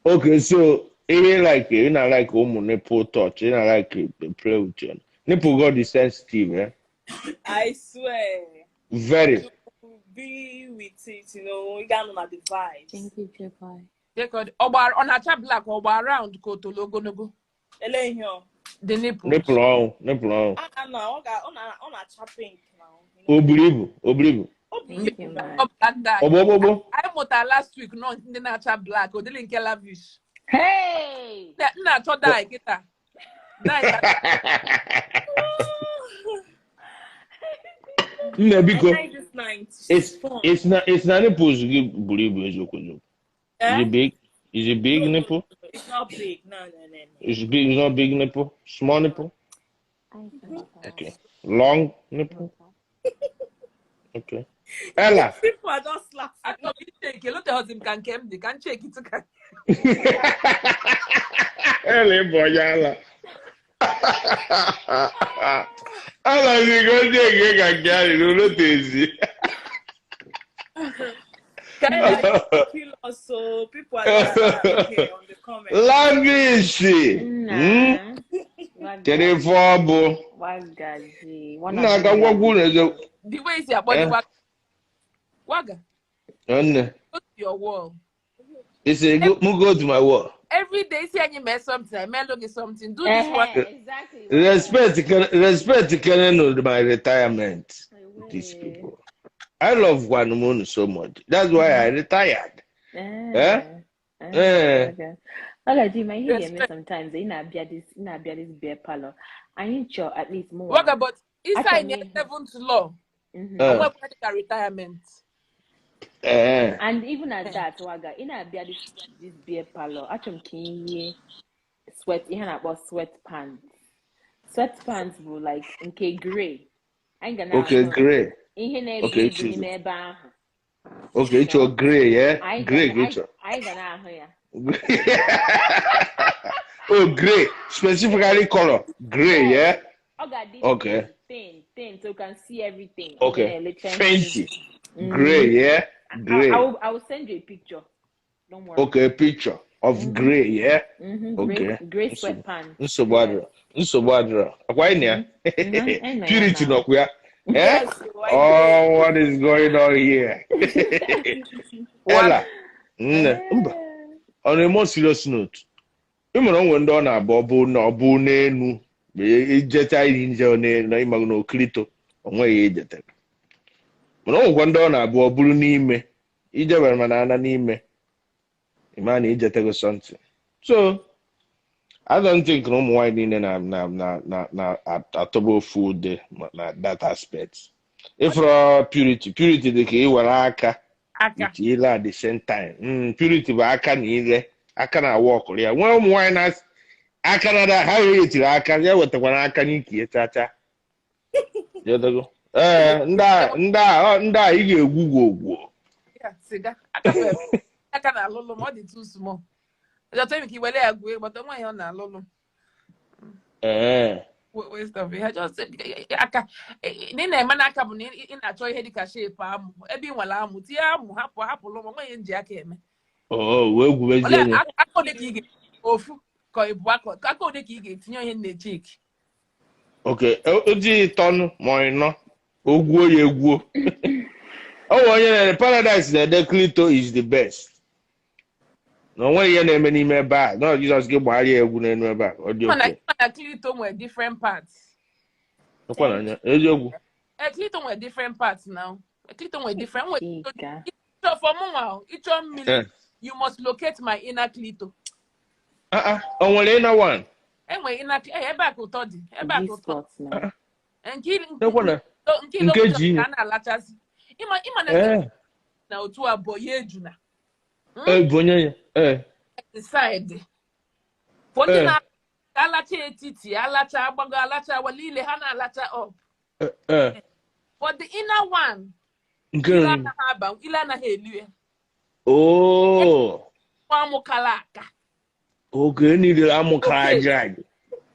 Okay, so ihe like ị na like ụmụ nipple touch, ị na like play with your nipple. God is sensitive, eh? I swear. Very. To be with it, you got on the vibes. Thank you, Jedi. Ọ gbara, ọ na-acha black, ọ gbara round ka o tolo ogologo? Ele here. The nipple. Nipple ọhụụ, nipple ọhụụ. Ah, no, ọ na-acha pink now. You know. O buru ibu, o buru ibu. O buru Thank you, ibu. man. Ọ black dye. Ọ bụ ọgbọgbọ. Anyị mụtara last week nọ ndị na-acha black, ụdịrị nke Lavish. Hey! M na-achọ dye kịta. Dye ka Nne biko, I like this night. it's Fun. it's na nipples gị buru ibu eziokwu eziokwu. Is Eh? it big? Is it big No, no, nipple? no, it's not big. No. It's big, it's not big nipple. Small nipple? Okay. Long nipple? Okay. Ella. People are just laughing. Achọrọ m icheki, eloteghịzi m ka nke m dị, ka m cheki tụ ka Ella ịbụ onye ala. Ala si ka onye ege ka nke ahụ n'ụlọtezi. Ka anyị Kill us, so people are just laughing here on the comments. Lavish. Nna. Kedu ife ọ bụ? Wagaji. Nna aka ngwagwu na eziokwu. The way isi akpọ Eh? dị Waga, Nne. go to your wall. Isi go, mu go to my wall. Every day isi anyị mee something, I melụ gị something. Do this one. Exactly. Respect Kenen my retirement. These people. I love Gwanumunu so much. That's why I retired. Eh? Eh. Wagaji, ma ihe ga-eme Respect. sometimes ị na-abịa this beer parlor. Anyị chọọ at least more. Waga, but inside Achọrọ m the ịhụ. seventh law, Eh. onwekwa dịka retirement. Eh. And even at that, Waga, ị na-abịa this beer parlor, achọrọ m ka ị yie sweat, ihe a na-akpọ sweat pants. Sweat pants bụ like nke grey. Anyị ga Okay, na-ahụ gray. ihe na-ebu Okay, ibu choose. n'ime ebe ahụ. Okay, it's your gray, yeah? Anyị ga Gray, anyị gray. anyị ga na-ahụ ya. Oh, gray. Specifically color. Gray, yeah? Ọ ga-adị Okay. thin, thin, so you can see everything. Okay. Na-elecha ihe. Fancy. Gray, yeah? Gray. I will send you a picture. Don't worry. Okay, picture of gray, yeah? Gray, Okay. gray sweatpants. Nsogbu adịrọ. Nsogbu adịrọ. Akwa ị na ya? Anyị nọ ya Purity now. nọkwa ya. Eh? Yes, I Oh, what is going on here? Ella. Nne, mba. On a more serious note, ị mara onwe ndị ọ na-abụ ọ bụ na ọ bụ n'enu ma ijecha iri nje n'elu na ịmaghị na okirito o nweghị ijetere, mana o nwekwa ndị ọ na-abụ ọ bụrụ n'ime ijebere mana ana n'ime ịma na ijetego something. So I don't think na ụmụ nwaanyị niile na na na na na atọba ofu ụdị na that aspect. Ịfụrụ purity, purity dị ka iwere aka Aka. with ile at the same time. Purity bụ aka na ile, aka na awa ọkụrụ ya nwee. Ụmụ nwaanyị na aka na ha etiri aka ya wetakwara aka n'ike ya chacha. Yọtago? Ee, ndị a ị ga-egwu gwogwo. Ya, siga. Aka bụ ebe. Aka na-alụlụ m, ọ dị too small. Ọjọọ ka i were ya gwuo, but onwe ihe ọ na-alụlụ. Ee. Waste of ihe just aka ị na-eme n'aka bụ na ị na-achọ ihe dịka shape amụ, ebe ị nwere amụ, tinye amụ, hapụ hapụlụ m onwe ihe nji aka eme. Oh, wee gwubezie Olee ya. Aka ole ka ị ga ofu ka ọ bụ aka ole ka ị ga-etinye ihe na-echeki? Okay, oji tọnụ ma ọ nọ ogwuo ya egwuo. Ọ nwere onye na Paradise na-ede Clito is the best. Na o nweghị ihe na-eme n'ime ebe a. Na Jizọs gị gbara ya egwu n'elu ebe a. Ọ dị Mana oke. mana Clito nwere different parts. Ọkwa na anya eziokwu. Clito nwere different parts now. Clito nwere different nwere Chika. So for mụnwa, ịchọ mmiri, you must locate my inner Clito. Ah ah, o nwere inner one. Enwere inner ebe a ka ụtọ dị. Ebe a ka ụtọ. G-spot na. Nke Ekwe na nke nke ji. ka a na-alachasị. Ịma na na otu abụọ ya ejuna. Bụ onye ya. Side. For ndị na-alacha etiti, alacha agbago, alacha awa niile ha na-alacha up. But the inner one, Nke ile anaghị aba, ile anaghị elu ya. Oh. Amụkala aka. Oge niile amụkara aja aja.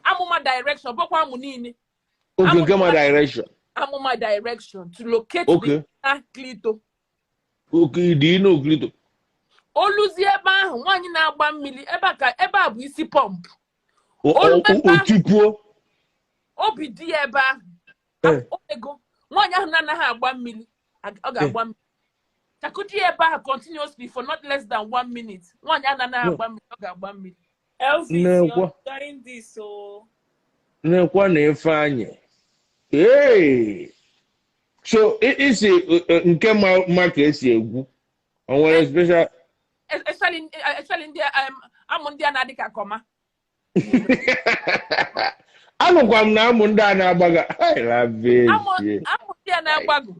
Amụma direction, bụkwa amụ niile. Oge nke ma direction. Amụma direction to locate the inner Clito. Okay, the inner Clito. Oluzie ebe ahụ, nwaanyị na-agba mmiri, ebe a bụ isi pọmpụ. Otipuo. Obi dị ya ebe ahụ. Ego. Nwaanyị ahụ na-anaghị agba mmiri, ọ ga-agba mmiri. Chakudi ebe ahụ continuously for not less than 1 minute. Nwaanyị ahụ na-anaghị agba mmiri, ọ ga-agba mmiri. Elvis, you're enjoying this, so. Nekwa na Ifeanyị. Hey! So, isi nke ma ka esi egwu. O nwere special. Especially ndị amụ ndị a na-adị ka kọma. Anụkwa m na amụ ndị a na-agbaga. Amụ ndị a na-agbago.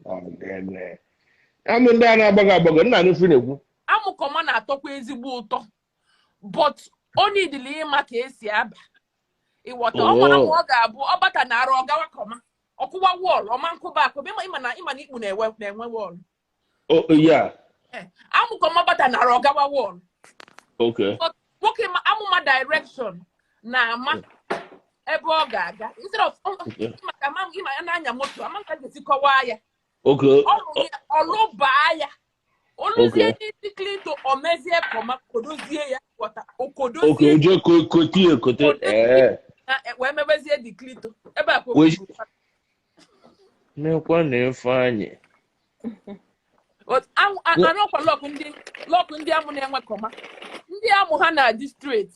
Amụ ndị a na-agbago agbago, nna anụ fi na-ekwu. Amụ kọma na-atọkwa ezigbo ụtọ. But o nidili ịma ka esi aba. Ịghọta ọnwa amụ ọ ga-abụ ọ bata na arụ ọ gawa kọma. Ọkụwa wọọlụ, ọma nkụba akụba ịma na ikpu na-enwe wọọlụ. Oh yeah. Amụ kọma bata na arụ ọ gawa wọọlụ. Okay. But nwoke amụma direction na-ama ebe ọ ga-aga. Instead of maka ịma na-anya moto, ama ka ga-esi kọwaa ya. Okay. Ọlụbaa ya. Oluzie n'isi Clito, o mezie kọma, kodozie ya, ghọta, okodozie. Okay, oje kotie kote. Wee mebezie di Clito. Ebe a ka Nekwa na Ifeanyị. Anọkwa lọkụ ndị amụ na-enwe kọma. Ndị amụ ha na-adị straight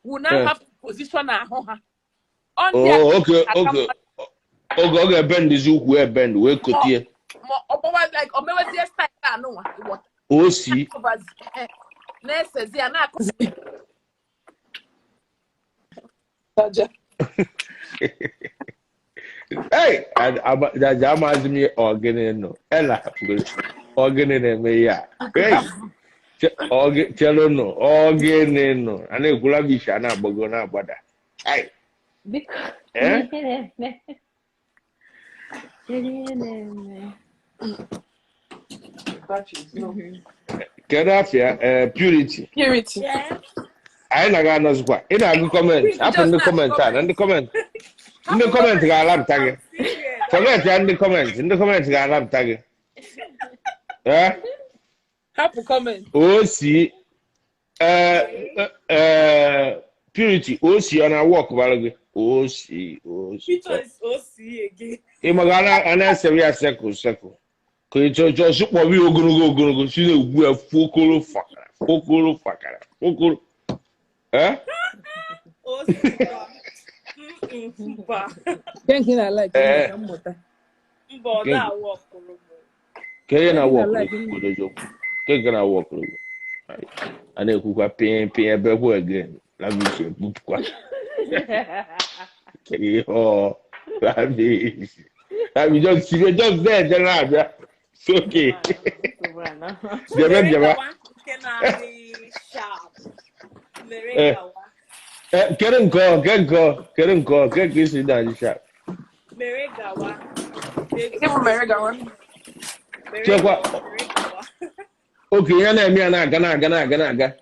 will now have to position ahụ ha. Oh, okay, okay. Oge ọ ga-ebend ukwu ebend wee kotie. Ma ọ gbawa like o mewezie style anụnwa. O si. Na-esezi ya na-akụzi. Hey, aja amaghịzi m ogene nọ. Ela ogene na-eme ya. Hey, chelụ nọ, ogene nọ. A na-ekwula bish a na-agbago na-agbada. Hey. Biko. Kedu afịa Purity? Purity. Anyị na-aga anọzikwa. Ị na-agụ kọmentị. Hapụ ndị kọmentị a na ndị kọmentị. Ndị kọmentị ga-alapụta gị. Forget ya ndị kọmentị. Ndị kọmentị ga-alapụta gị. Hapụ kọmentị. O si Purity, o si ọ na-wọk bara gị. O si, o si. Ị maga a na-esere ya sekụl sekụl. Ka ị chọọ chọọ kpọrọ ya ogologo ogologo si na-egwu ya fokoro fakara fokoro fakara fokoro. Ke na wọk a na-ekwukwa pịa pịa ebe kwu again lavish egbupụkwa. Oh, lavish. Lavish just there na-abịa. It's okay. Jebe. Kere nke ka esi na-adị sharp. Chekwa. Okay, ya na-eme ya na-aga na-aga.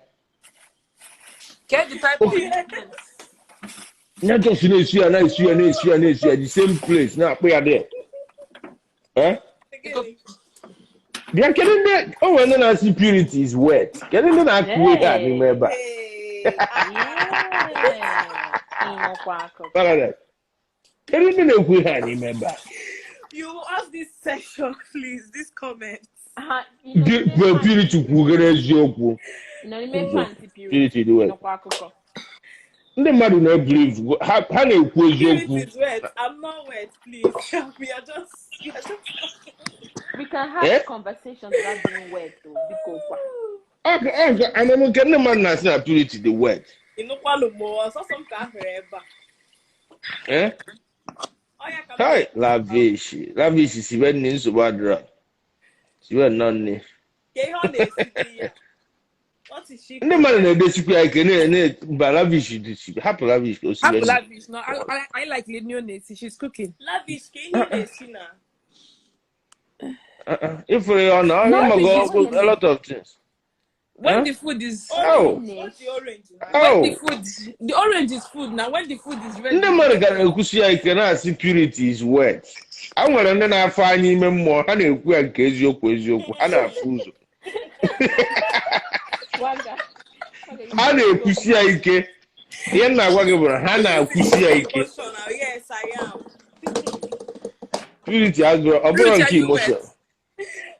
Ya just na-esi ya na-esi ya the same place na-akpụ ya there. Eh? Bịa kedu ndị o nwere ndị na-asị Purity is wet. Kedu ndị na-akụ ihe a n'ime ebe a? Paradise. Kedu ndị na-ekwu ihe a n'ime ebe a? You off this session, please. This comment. Ha, ị nọ n'ime Bụ pantị Purity kwugere eziokwu. Ị nọ n'ime pantị Purity Purity dị wet. nọkwa akụkọ. Ndị mmadụ na-ebelieve ha ha na-ekwu eziokwu. Purity is wet. I'm not wet, please. We are just talking. We can have Eh? conversations without being wet though, biko kwa. Amam nke ndị mmadụ na-asị na Purity dị wet. Ịnụkwalụ m ọsọsọ m ka a hụrụ ebe a. Eh? Ọ ya ka m Hai, lavish. Lavish sibe nni nsogbu adịrọ. Sibe nnọọ nni. Ka ihe ọ na-esi dị ya. What is she Ndị mmadụ na-edesikwa ya ike na mba lavish dị sibe. Hapụ lavish ka o sibe Hapụ nni. Lavish. No, I like Lady Onesi. She's cooking. Lavish, ka ihe ị na-esi na? Ifuru ya ọ na ọ Lavish mago is cooking. a lot of things. When Huh? the food is Oh. Orange. What's the orange na? when the Oh. food the orange is food now. When the food is ready. Ndị mmadụ ga na-ekwusi ya ike na-asị purity is wet. A nwere ndị na-afọ anya ime mmụọ ha na-ekwu ya nke eziokwu eziokwu ha na-afụ ụzọ. Waga. Ha na-ekwusi ya ike. Ihe m na-agwa gị bụ na ha na-ekwusi ya ike. Emotional. Yes, I am. Purity agụrụ ọ bụrụ Purity, nke are you emotion. wet?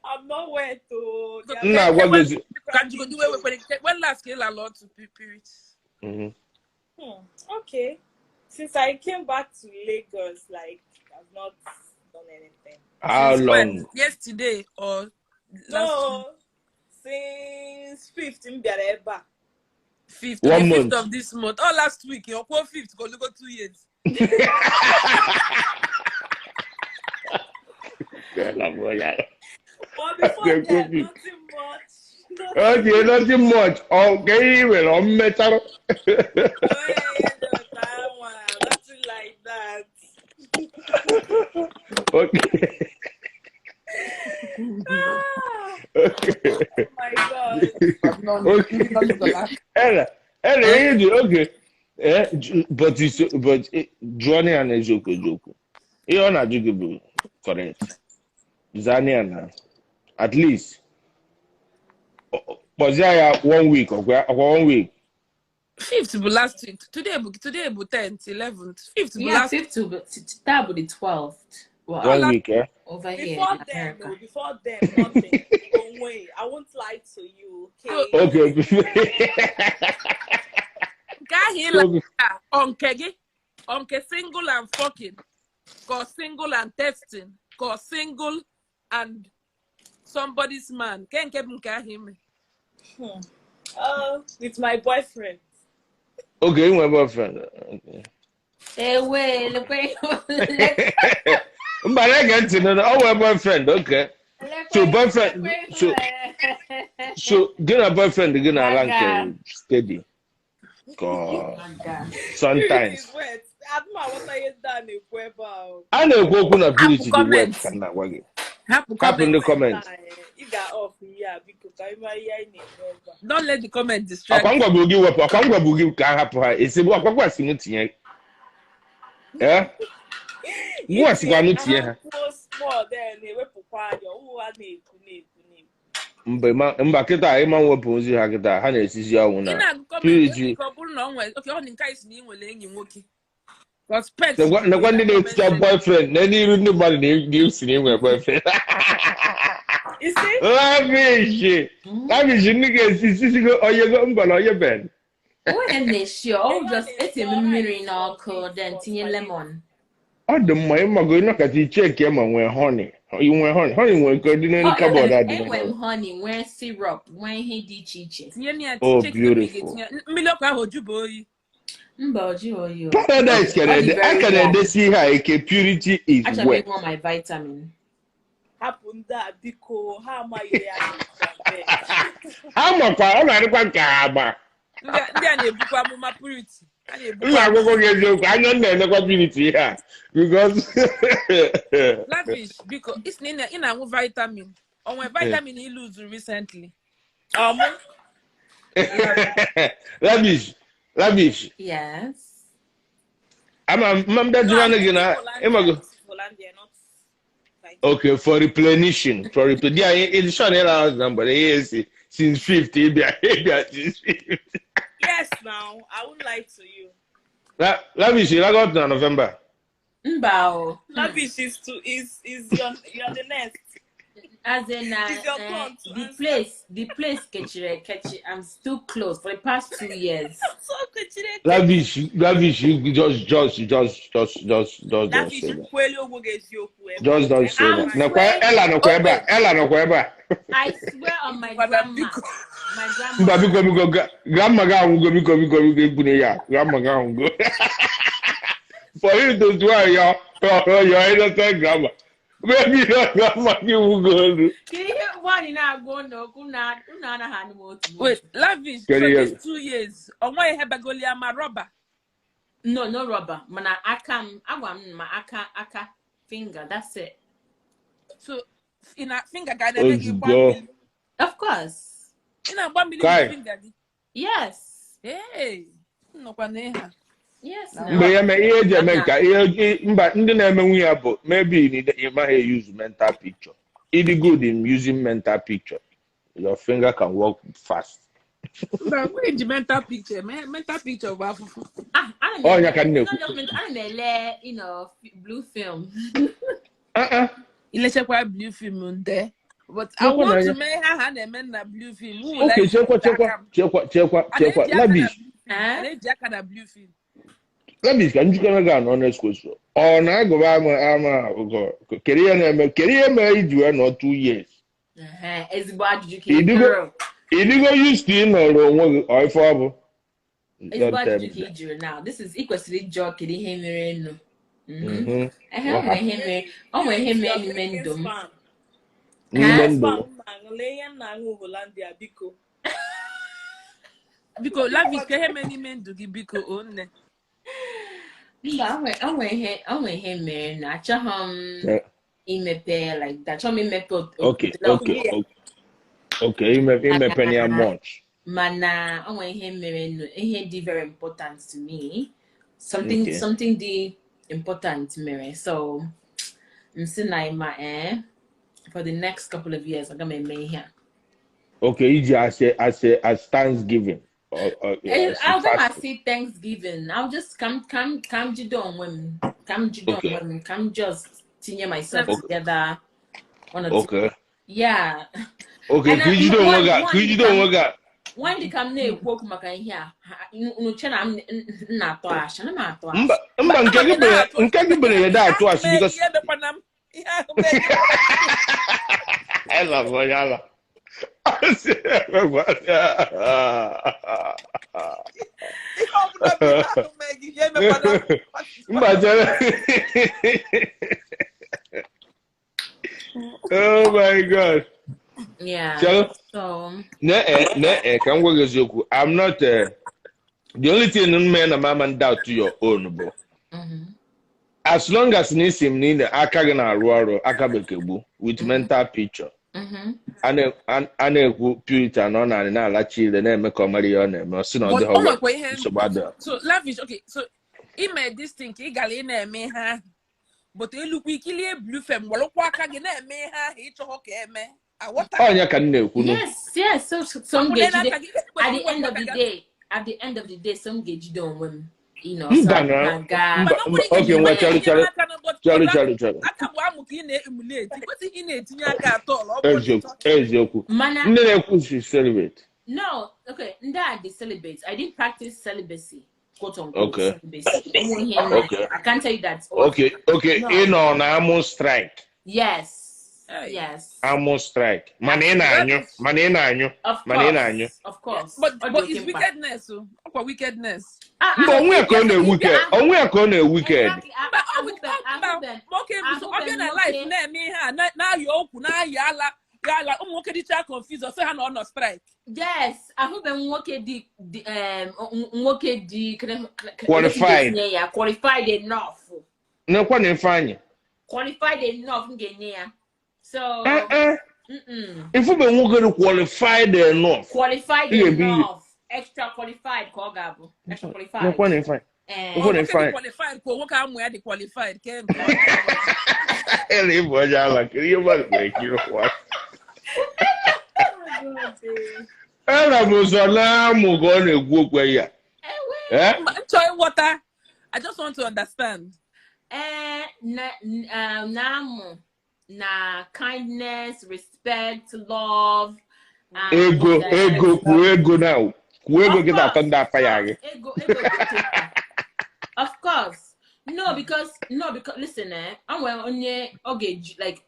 I'm not wet, oh. They are M na-agwa gị ezi. Ka jigodi when last ka ị lalụ otu Purity? Okay. Since I came back to Lagos, like, I've not done anything. How Since when? long? Yesterday or last No, since 5th m bịara ebe a. fifth, One the fifth month. of this month. Oh, last week. You're fifth. Go look 2 years. But before Okay, then, good. nothing much. Nothing. Okay, nothing much. Okay, nwere ọ mmechara. Nothing like that. Okay. Ah, Okay. oh my God. Okay. Ella, Ella, ihe dị okay. Eh, but it's but jụọ ya na eziokwu eziokwu. Ihe ọ na-ajụ gị bụ correct. Zaa ya na at least kpọzie ya one week ọkwa ọkwa one week. Fifth bụ last week. Today bụ 10th, 11th. Fifth bụ Yeah, last fifth will be, that will be the 12th. Well, One week, eh? over here Before in then, America. no, before then, nothing. Don't wait. I won't lie to you, okay? Okay. Nke ahụ ịla ọ nke gị ọ nke single and fucking ka ọ single and testing ka ọ single and somebody's man ke nke bụ nke ahụ ime. With my boyfriend. Okay, you nwere boyfriend. Okay. Ewe, lekwe, Mba, na-ege ntị na ọ nwere boyfriend, okay. So boyfriend, so gị na boyfriend gị na-ala nke steady. Ka ọ- sometimes. Purity is wet. Adịm aghọta ihe ndị a na-ekwu ebe a. O. A na-ekwu okwu na purity dị wet comment. ka m na-agwa gị. Hapụ Hapụ ndị comment. comment. Ị ga-off ihe a biko ka anyị mara ihe anyị na-ekwu ebe a. Don't let the comment distract. Akwa ngwagbu gị wepụ, akwa ngwagbu gị ka a hapụ ha. Esegbu akwa gwasị m tinye. Eh? Ngwasikwa m tinye ha. Kwuo small then ewepụkwa anya ọwụ ha na-ekwu na-ekwu na-ekwu. Mba kịta ịma mwepụ ozi ha kịta ha na-esizi ọnwụ Ị na na-agụ comment Purity. ka ọ bụrụ na ọ nwere oke ọ dị nke anyị si na ị nwere enyi nwoke. Cause pet Nekwa ndị na-eticha boyfriend na n'iru ndị mmadụ na-esi na inwe boyfriend. You see? Lavish! Lavish ndị ga-esi sisigo onye go mba na onye ben. Onye na-esi, ọ just eti m mmiri n'ọkụ, then tinye lemon. Ọ dị mma ịmago ịnọkọta icheki ma nwee honey. Nwee honey. Honey nwere nke dị n'elu cupboard a dị Enwe m n'elu. honey, nwee syrup, nwee ihe dị iche iche. Tinye na ya. Oh, Check na ị beautiful. ga-etinye mmiri ọkụ ahụ ojuba oyi. Mba, o jighị oyi o. Paradise ka Ọ dị na-ede a very ka warm. na-edesi ihe a ike purity is Achọrọ m wet. ịṅụ my vitamin. Hapụ ndị a biko ha amaghị ya na-ekwu. Ha makwa ọ na-adịkwa nke ha agba. Ndị a na-ebukwa amụma Purity a M na-ebukwa. na-agwakwa gị eziokwu anya m na-elekwa purity ihe a because Lavish, biko isi na ị na-aṅụ vitamin o nwere vitamin ị lose recently? Ọmụ Lavish, Lavish. Yes. Ama mma m bịa jụrụ gị na ịmago. Hollandia, not like Okay, for replenishing, for replenishing. Yeah, it's sure na na mgbede ihe esi since 50 ịbịa ịbịa since 50. Yes, now I won't lie to you. Lavish, you got na November. Mba o. Lavish is to is is your you're the next. As in, It's your turn to the answer. place, the place kechiri kechi. I'm still closed for the past 2 years. So kechiri Lavish, Lavish, you just don't Lavish say that. kweli ogwo ga-eziokwu ebe. Just don't say that. I'm Nakwa swearing. Ella nọkwa ebe a. Ella nọkwa ebe a. I swear on my Mba grandma, biko. my Mba grandma. biko biko grandma gị anwụgo biko biko biko ekwune ya. Grandma gị anwụgo. For you to swear your innocent grandma. Maybe your grandma gị nwụgo olu. Kedu ihe nwaanyị na-agwa unu okwu na unu anaghị anụ m otu Wait, n'otu? Lavish, so Kedu ihe? these 2 years, onwe ihe bagolia ma rọba. No, no rubber. Mana aka m, agwa m ma aka aka finger. That's it. So ị na finger ga na-eme gị gba Ozugbo. mmiri. Of course. Ị na-agba mmiri Kai. na finger gị. Yes. Hey, nnọkwa na ịha. Yes. Na Now. Mgbe ya mee ihe eji eme nka ihe mba ndị na-eme nwunye ya bụ maybe you maghị use mental picture. It is good in using mental picture. Your finger can work fast. Mba, nwere ji mental picture, mental picture bụ afụfụ. Ah, ana m Ọ ele. ya ka m Not na-ekwu. just mental. Ana m ele, blue film. Uh-uh. Ilechekwa blue film nde. But I Chekwa want na to ya. mee ihe ahụ a na-eme na blue film. Who will Okay, I chekwa use aka chekwa m? chekwa chekwa A chekwa. na-eji aka na Lavish. blue film. A Eh? na-eji aka na blue film. Lavish ka njikere gị an honest question. Ọ na-agụba ama ama ụgọ. Kedu ihe na-eme? Kedu ihe mere iji wee nọ 2 years? Ezigbo ajụjụ ka ị Ịdịgo jụrụ. ịdịgo used to ịnọrọ onwe gị ọ ife ọ bụ. Ezigbo Don't tell ajụjụ me ka ị that. jụrụ now. This is ị kwesịrị ịjụ kedu ihe mere nụ. Mhm. Ehe, What o nwere ihe happened? mere, o nwere ihe If mere you're n'ime drinking ndụ m. spam, N'ime Eh? ndụ. spam m na-aṅụ, lee ihe m na-aṅụ Hollandia biko. Biko, Lavish, ka ihe mere n'ime ndụ gị biko, o nne. Mba, o nwere ihe, o nwere ihe mere nụ. Achọghị m Yeah. imepe like that. Achọghị m imepe Okay, otele okay, ọbụla. okay. Okay, imepe ya much. Mana o nwere ihe mere nụ, ihe dị very important to me. Something Okay. something dị important mere. So m sị na ịma for the next couple of years aga m eme ihe a. Okay, iji as Thanksgiving or as I'll go and fasting. see Thanksgiving. I'll just come jide onwe m. Come jide Okay. onwe m. Come just tinye myself Okay. together. One or two. Okay. Yeah. Okay, And ka ijide onwe gị ka ijide onwe gị a. nwanne ka m na-ekwu okwu maka ihe a, unu che na m na-atọ asị, ana m atọ asị. Mba mba nke gị bere nke gị bere ya da atụ asị because Ihe mekwana m. Ihe ahụ mee gị. Ela bụ onye ala. Asị emekwana. Ihe ọbụla bụ ihe ahụ mee gị, ihe mekwana m. Mba chere. Oh my God. Yeah. Chere. So, Ne ka m gwa gị eziokwu. I'm not the only thing m mee na mama doubt to your own bụ as long as na isi m niile aka gị na-arụ ọrụ aka bekee gbu with mental picture. A na-ekwu Puritan ọ na-arị na-alachi ire na-eme ka ọ mara ihe ọ na-eme ọ sị na ọ But dịghị o nwekwa ihe nsogbu adịghị. So Lavish, okay, so ime this thing ka ị gara ị na-eme ihe ahụ but elukwa ikilie blue film welụkwa aka gị na-eme ihe ahụ ịchọghọ ka eme aghọta Ọnya ka m na-ekwu nụ. yes, yes. So some Akwụnye ga-ejide n'aka gị at the end of the day, at the end of the day, some ga-ejide onwe m. You know, so Mba na na-aga. mba Mana ọ mba nwere ike okay ngwa iji chere tinye chere aka na but chere chere chere. aka bụ amụ ka ị na-emulate kwesịghị ị na-etinye aka atọ ọ bụrụ na ị Eziokwu chọọ eziokwu. Mana Ndị na-ekwu si celibate. no, okay, ndị a dị celibate. I didn't practice celibacy, quote unquote Okay. celibacy. Onwe ihe m na- Okay. I can't tell you that. Okay okay No. ị nọ na amụ strike. Yes. Hey. Yes. Amụ strike. Mana ị na-anyụ mana ị na-anyụ Of mana ị na-anyụ. course. Of course. but Ọ dị but oke it's mkpa. wickedness o ọkwa wickedness. Ah, Mba ah, onwe ya ka ọ na-ewike onwe ya ka ọ na-ewiked. Exactly. Mba ọ mba Ahụbe nwoke bụ so ọ bịa na ahụbe life na-eme ihe a na-ayọ okwu na-ayọ ala ya ala ụmụ nwoke dịcha confused ọsọ ha na ọ nọ strike. Yes, ahụbe m nwoke dị nwoke dị Qualified. ya qualified enough. Nekwa na Ifeanyị. Qualified enough m ga-enye ya. So, Eh eh. Ifube nwoke dị qualified enough. Qualified Ị ga-ebu ihe. enough. Extra qualified ka ọ ga-abụ. Extra qualified. Nekwa na Ifeanyị. Eh, Nekwa na Nwoke dị Ifeanyị. qualified ka nwoke amụ ya dị qualified ke nke ọ. Ela ịbụ onye ala kedu ihe mmadụ nwere ike ịrụkwa. Ela bụ ụzọ na-amụ ka ọ na-ekwu okwu ya. ewe. Eh? Mba, m chọọ ịghọta I just want to understand. Na na kindness, respect, love. And, Ego, ego, kwuo ego now. Kwuo ego Of gị na-atọ course, ndị afa ya gị. Ego, ego, ego. Of course. No, because listen, onye okay, like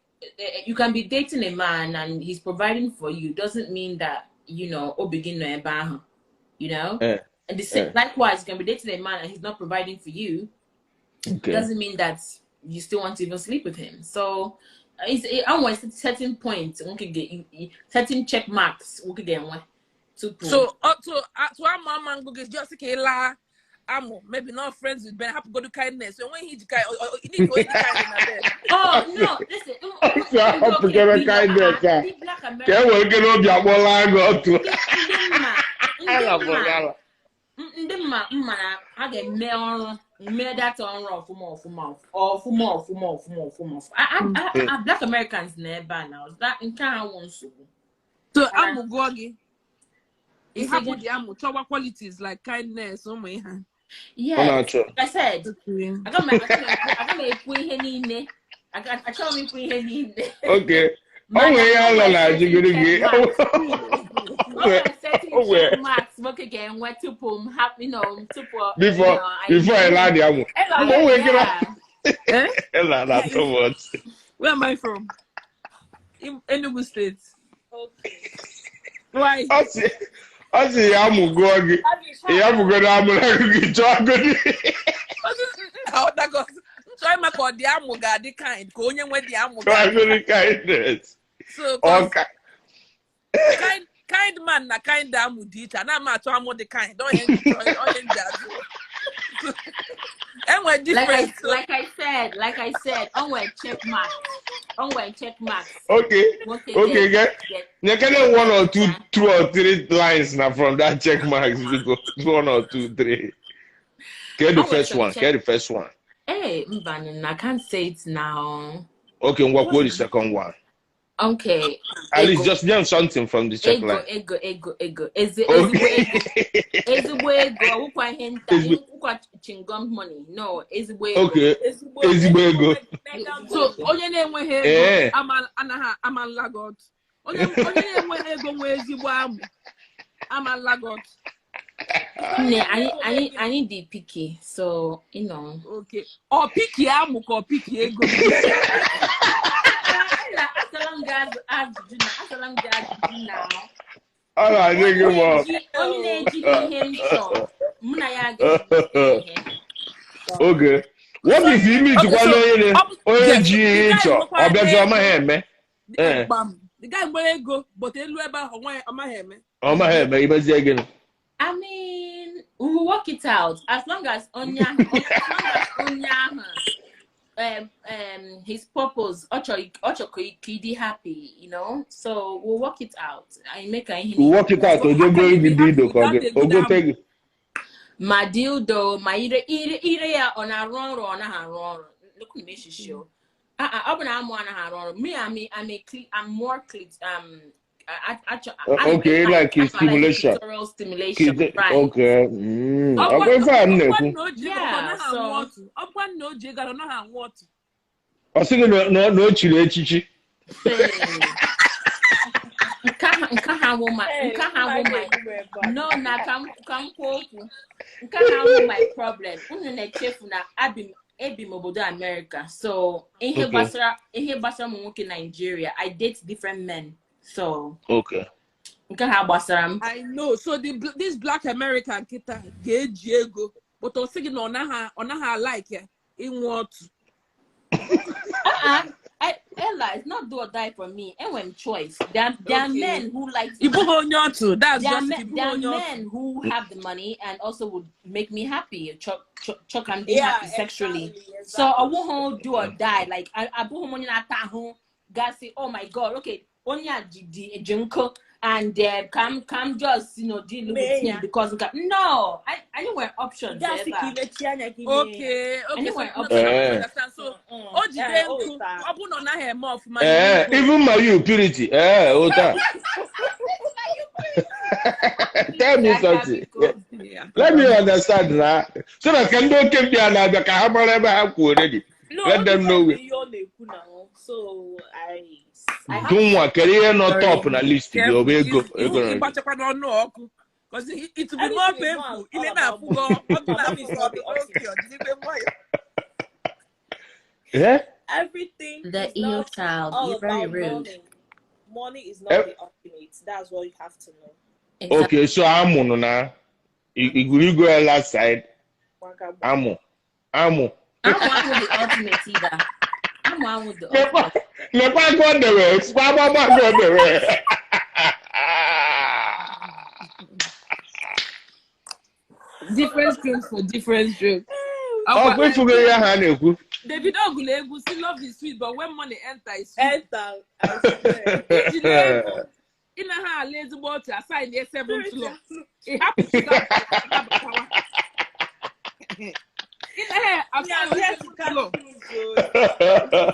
you can be dating a man and he's providing for you. Doesn't mean that, you know, o begin no ebe ahụ, you know? And the same, likewise, you can be dating a man and he's not providing for you. Okay. Doesn't mean that you still want to even sleep with him. So it's I want a certain point, we could get certain check marks, we could get one. So I'm go just la amo maybe not friends with Ben, have to go to kindness. So when he kind, you need to go kind in. Oh no, listen. Kindness. Can we get up your go to? Ndị mma na a ga-eme ọrụ mee data ọrụ ọfụma ọfụma ọfụma ọfụma ọfụma ọfụma. Black Americans na ebe a na nke a wụ nsogbu. So amụgụọ gị. You have the amụ chọwa qualities like kindness ụmụ ihe. Yes, like I said, aga m ekwu ihe niile. Achọghị m ikwu ihe niile. Okay. O nwere ihe alọ na-ajụgoro gị. Max, nwoke ga-enwe tupu m hapụ, you know, tupu before I land the amụ. O nwere ike na too much. Where am I from? In Enugu State. Okay. Why? Ọ sị ya amụgụọ gị. Ya amụgoro amụ na gị chọọ agụdị. Nchọ ịma ka ọ dị amụ ga-adị kind ka onye nwe dị amụ ga-adị kindness. So kind man na kind amụ dị iche. Ana m achọ amụ dị kind. Onye nji azụ. Enwe difference. Like I said, onwe check marks. Onwe check marks. Okay. Okay, get. You can get 1 or 2, 2 or 3 lines now from that check marks. You go 1 or 2, 3. Get the first one. Get the first one. Hey, Mbanan, I can't say it now. Okay, what was the second one? Okay. At least just name something from the check line. Ego, ego, ego. Ezigbo ego. Ukwa chingom money. No, ezigbo ego. Okay. Ezigbo ego. So, onye na-enweghị ego anaghị ama nlagot. Onye na-enweghị ego nwee ezigbo amụ ama nlagot. Ne, I need the picky, so you know. Okay. Or picky amụ ka ọ picky ego. Okay. What if you meet one onye ji ọbịazi ọmaghị eme? The guy nwere ego, but elu ebe ahụ ọmaghị eme. Ọmaghị eme, imezie gịnị? I mean, we'll work it out as long as onye ahụ his purpose ocho kidi happy, you know, so we'll work it out. I make a we'll work it out. Ogo take ma dildo ma ire ire ya ọ na-arụ ọrụ ọ naghị arụ ọrụ. Look at me, she show. I me I'm more clit okay, like stimulation. Stimulation, right. Okay. Yeah, so I think no chiri echichi. No, na kam my problem. Unu na-echefu na ebi m obodo America. So ihe gbasara ụmụ nwoke Nigeria, I date different men. So okay. I know. So this Black American kita ga-eji ego, but ọ sị gị na ọ naghị like ya inwe otu. Ella, it's not do or die for me. Enwe choice. There are men who like to, that's there are men who have the money and also would make me happy. Chuck and be happy sexually. Exactly. So I won't do or die. Like I God say, oh my God, okay. Onya jinko and come just, you know, deal with him because no, I didn't want options. Okay, so, even my you purity. Tell me something. Yeah. Let me understand that. So that can do keep me already. No, Let ọ them know depends we ihe ọ na-ekwu now. So I have Gụnwa kedu ihe nọ sorry. top na list gị ọ bụ ego ego na Ịgbachakwa n'ọnụ ọkụ. Because it will be more Everything is not painful. all Ile about na-afụ money. gị ọkụ Money na-afụ is gị not the ọdụ oke ultimate. ọdịnibe nwayọ. Eh? Everything The is eel not child, all you're very about rude. money. Money is not Eh, the ultimate. That's what you have to know. Exactly. Okay, so amụ nọ na igwurigwe Ella side Waka amụ amụ. I'm one with the ultimate either. I'm one with the Lekwa ultimate. lekwa aka ọ dere sikwa agbagba aka ọ dere. Different strokes for different strokes. Ọ kwa ịfụgo ihe ha na-ekwu. Davido gụrụ egwu si love is sweet but when money enter is sweet. Enter, I swear. Ijide ego ị na ha ala ezigbo ọchị asaịn ye seventh floor. Ị hapụ sugar abatawa. Ị na ha Me, I'm asaịn here to seventh catch floor. cruise, oh.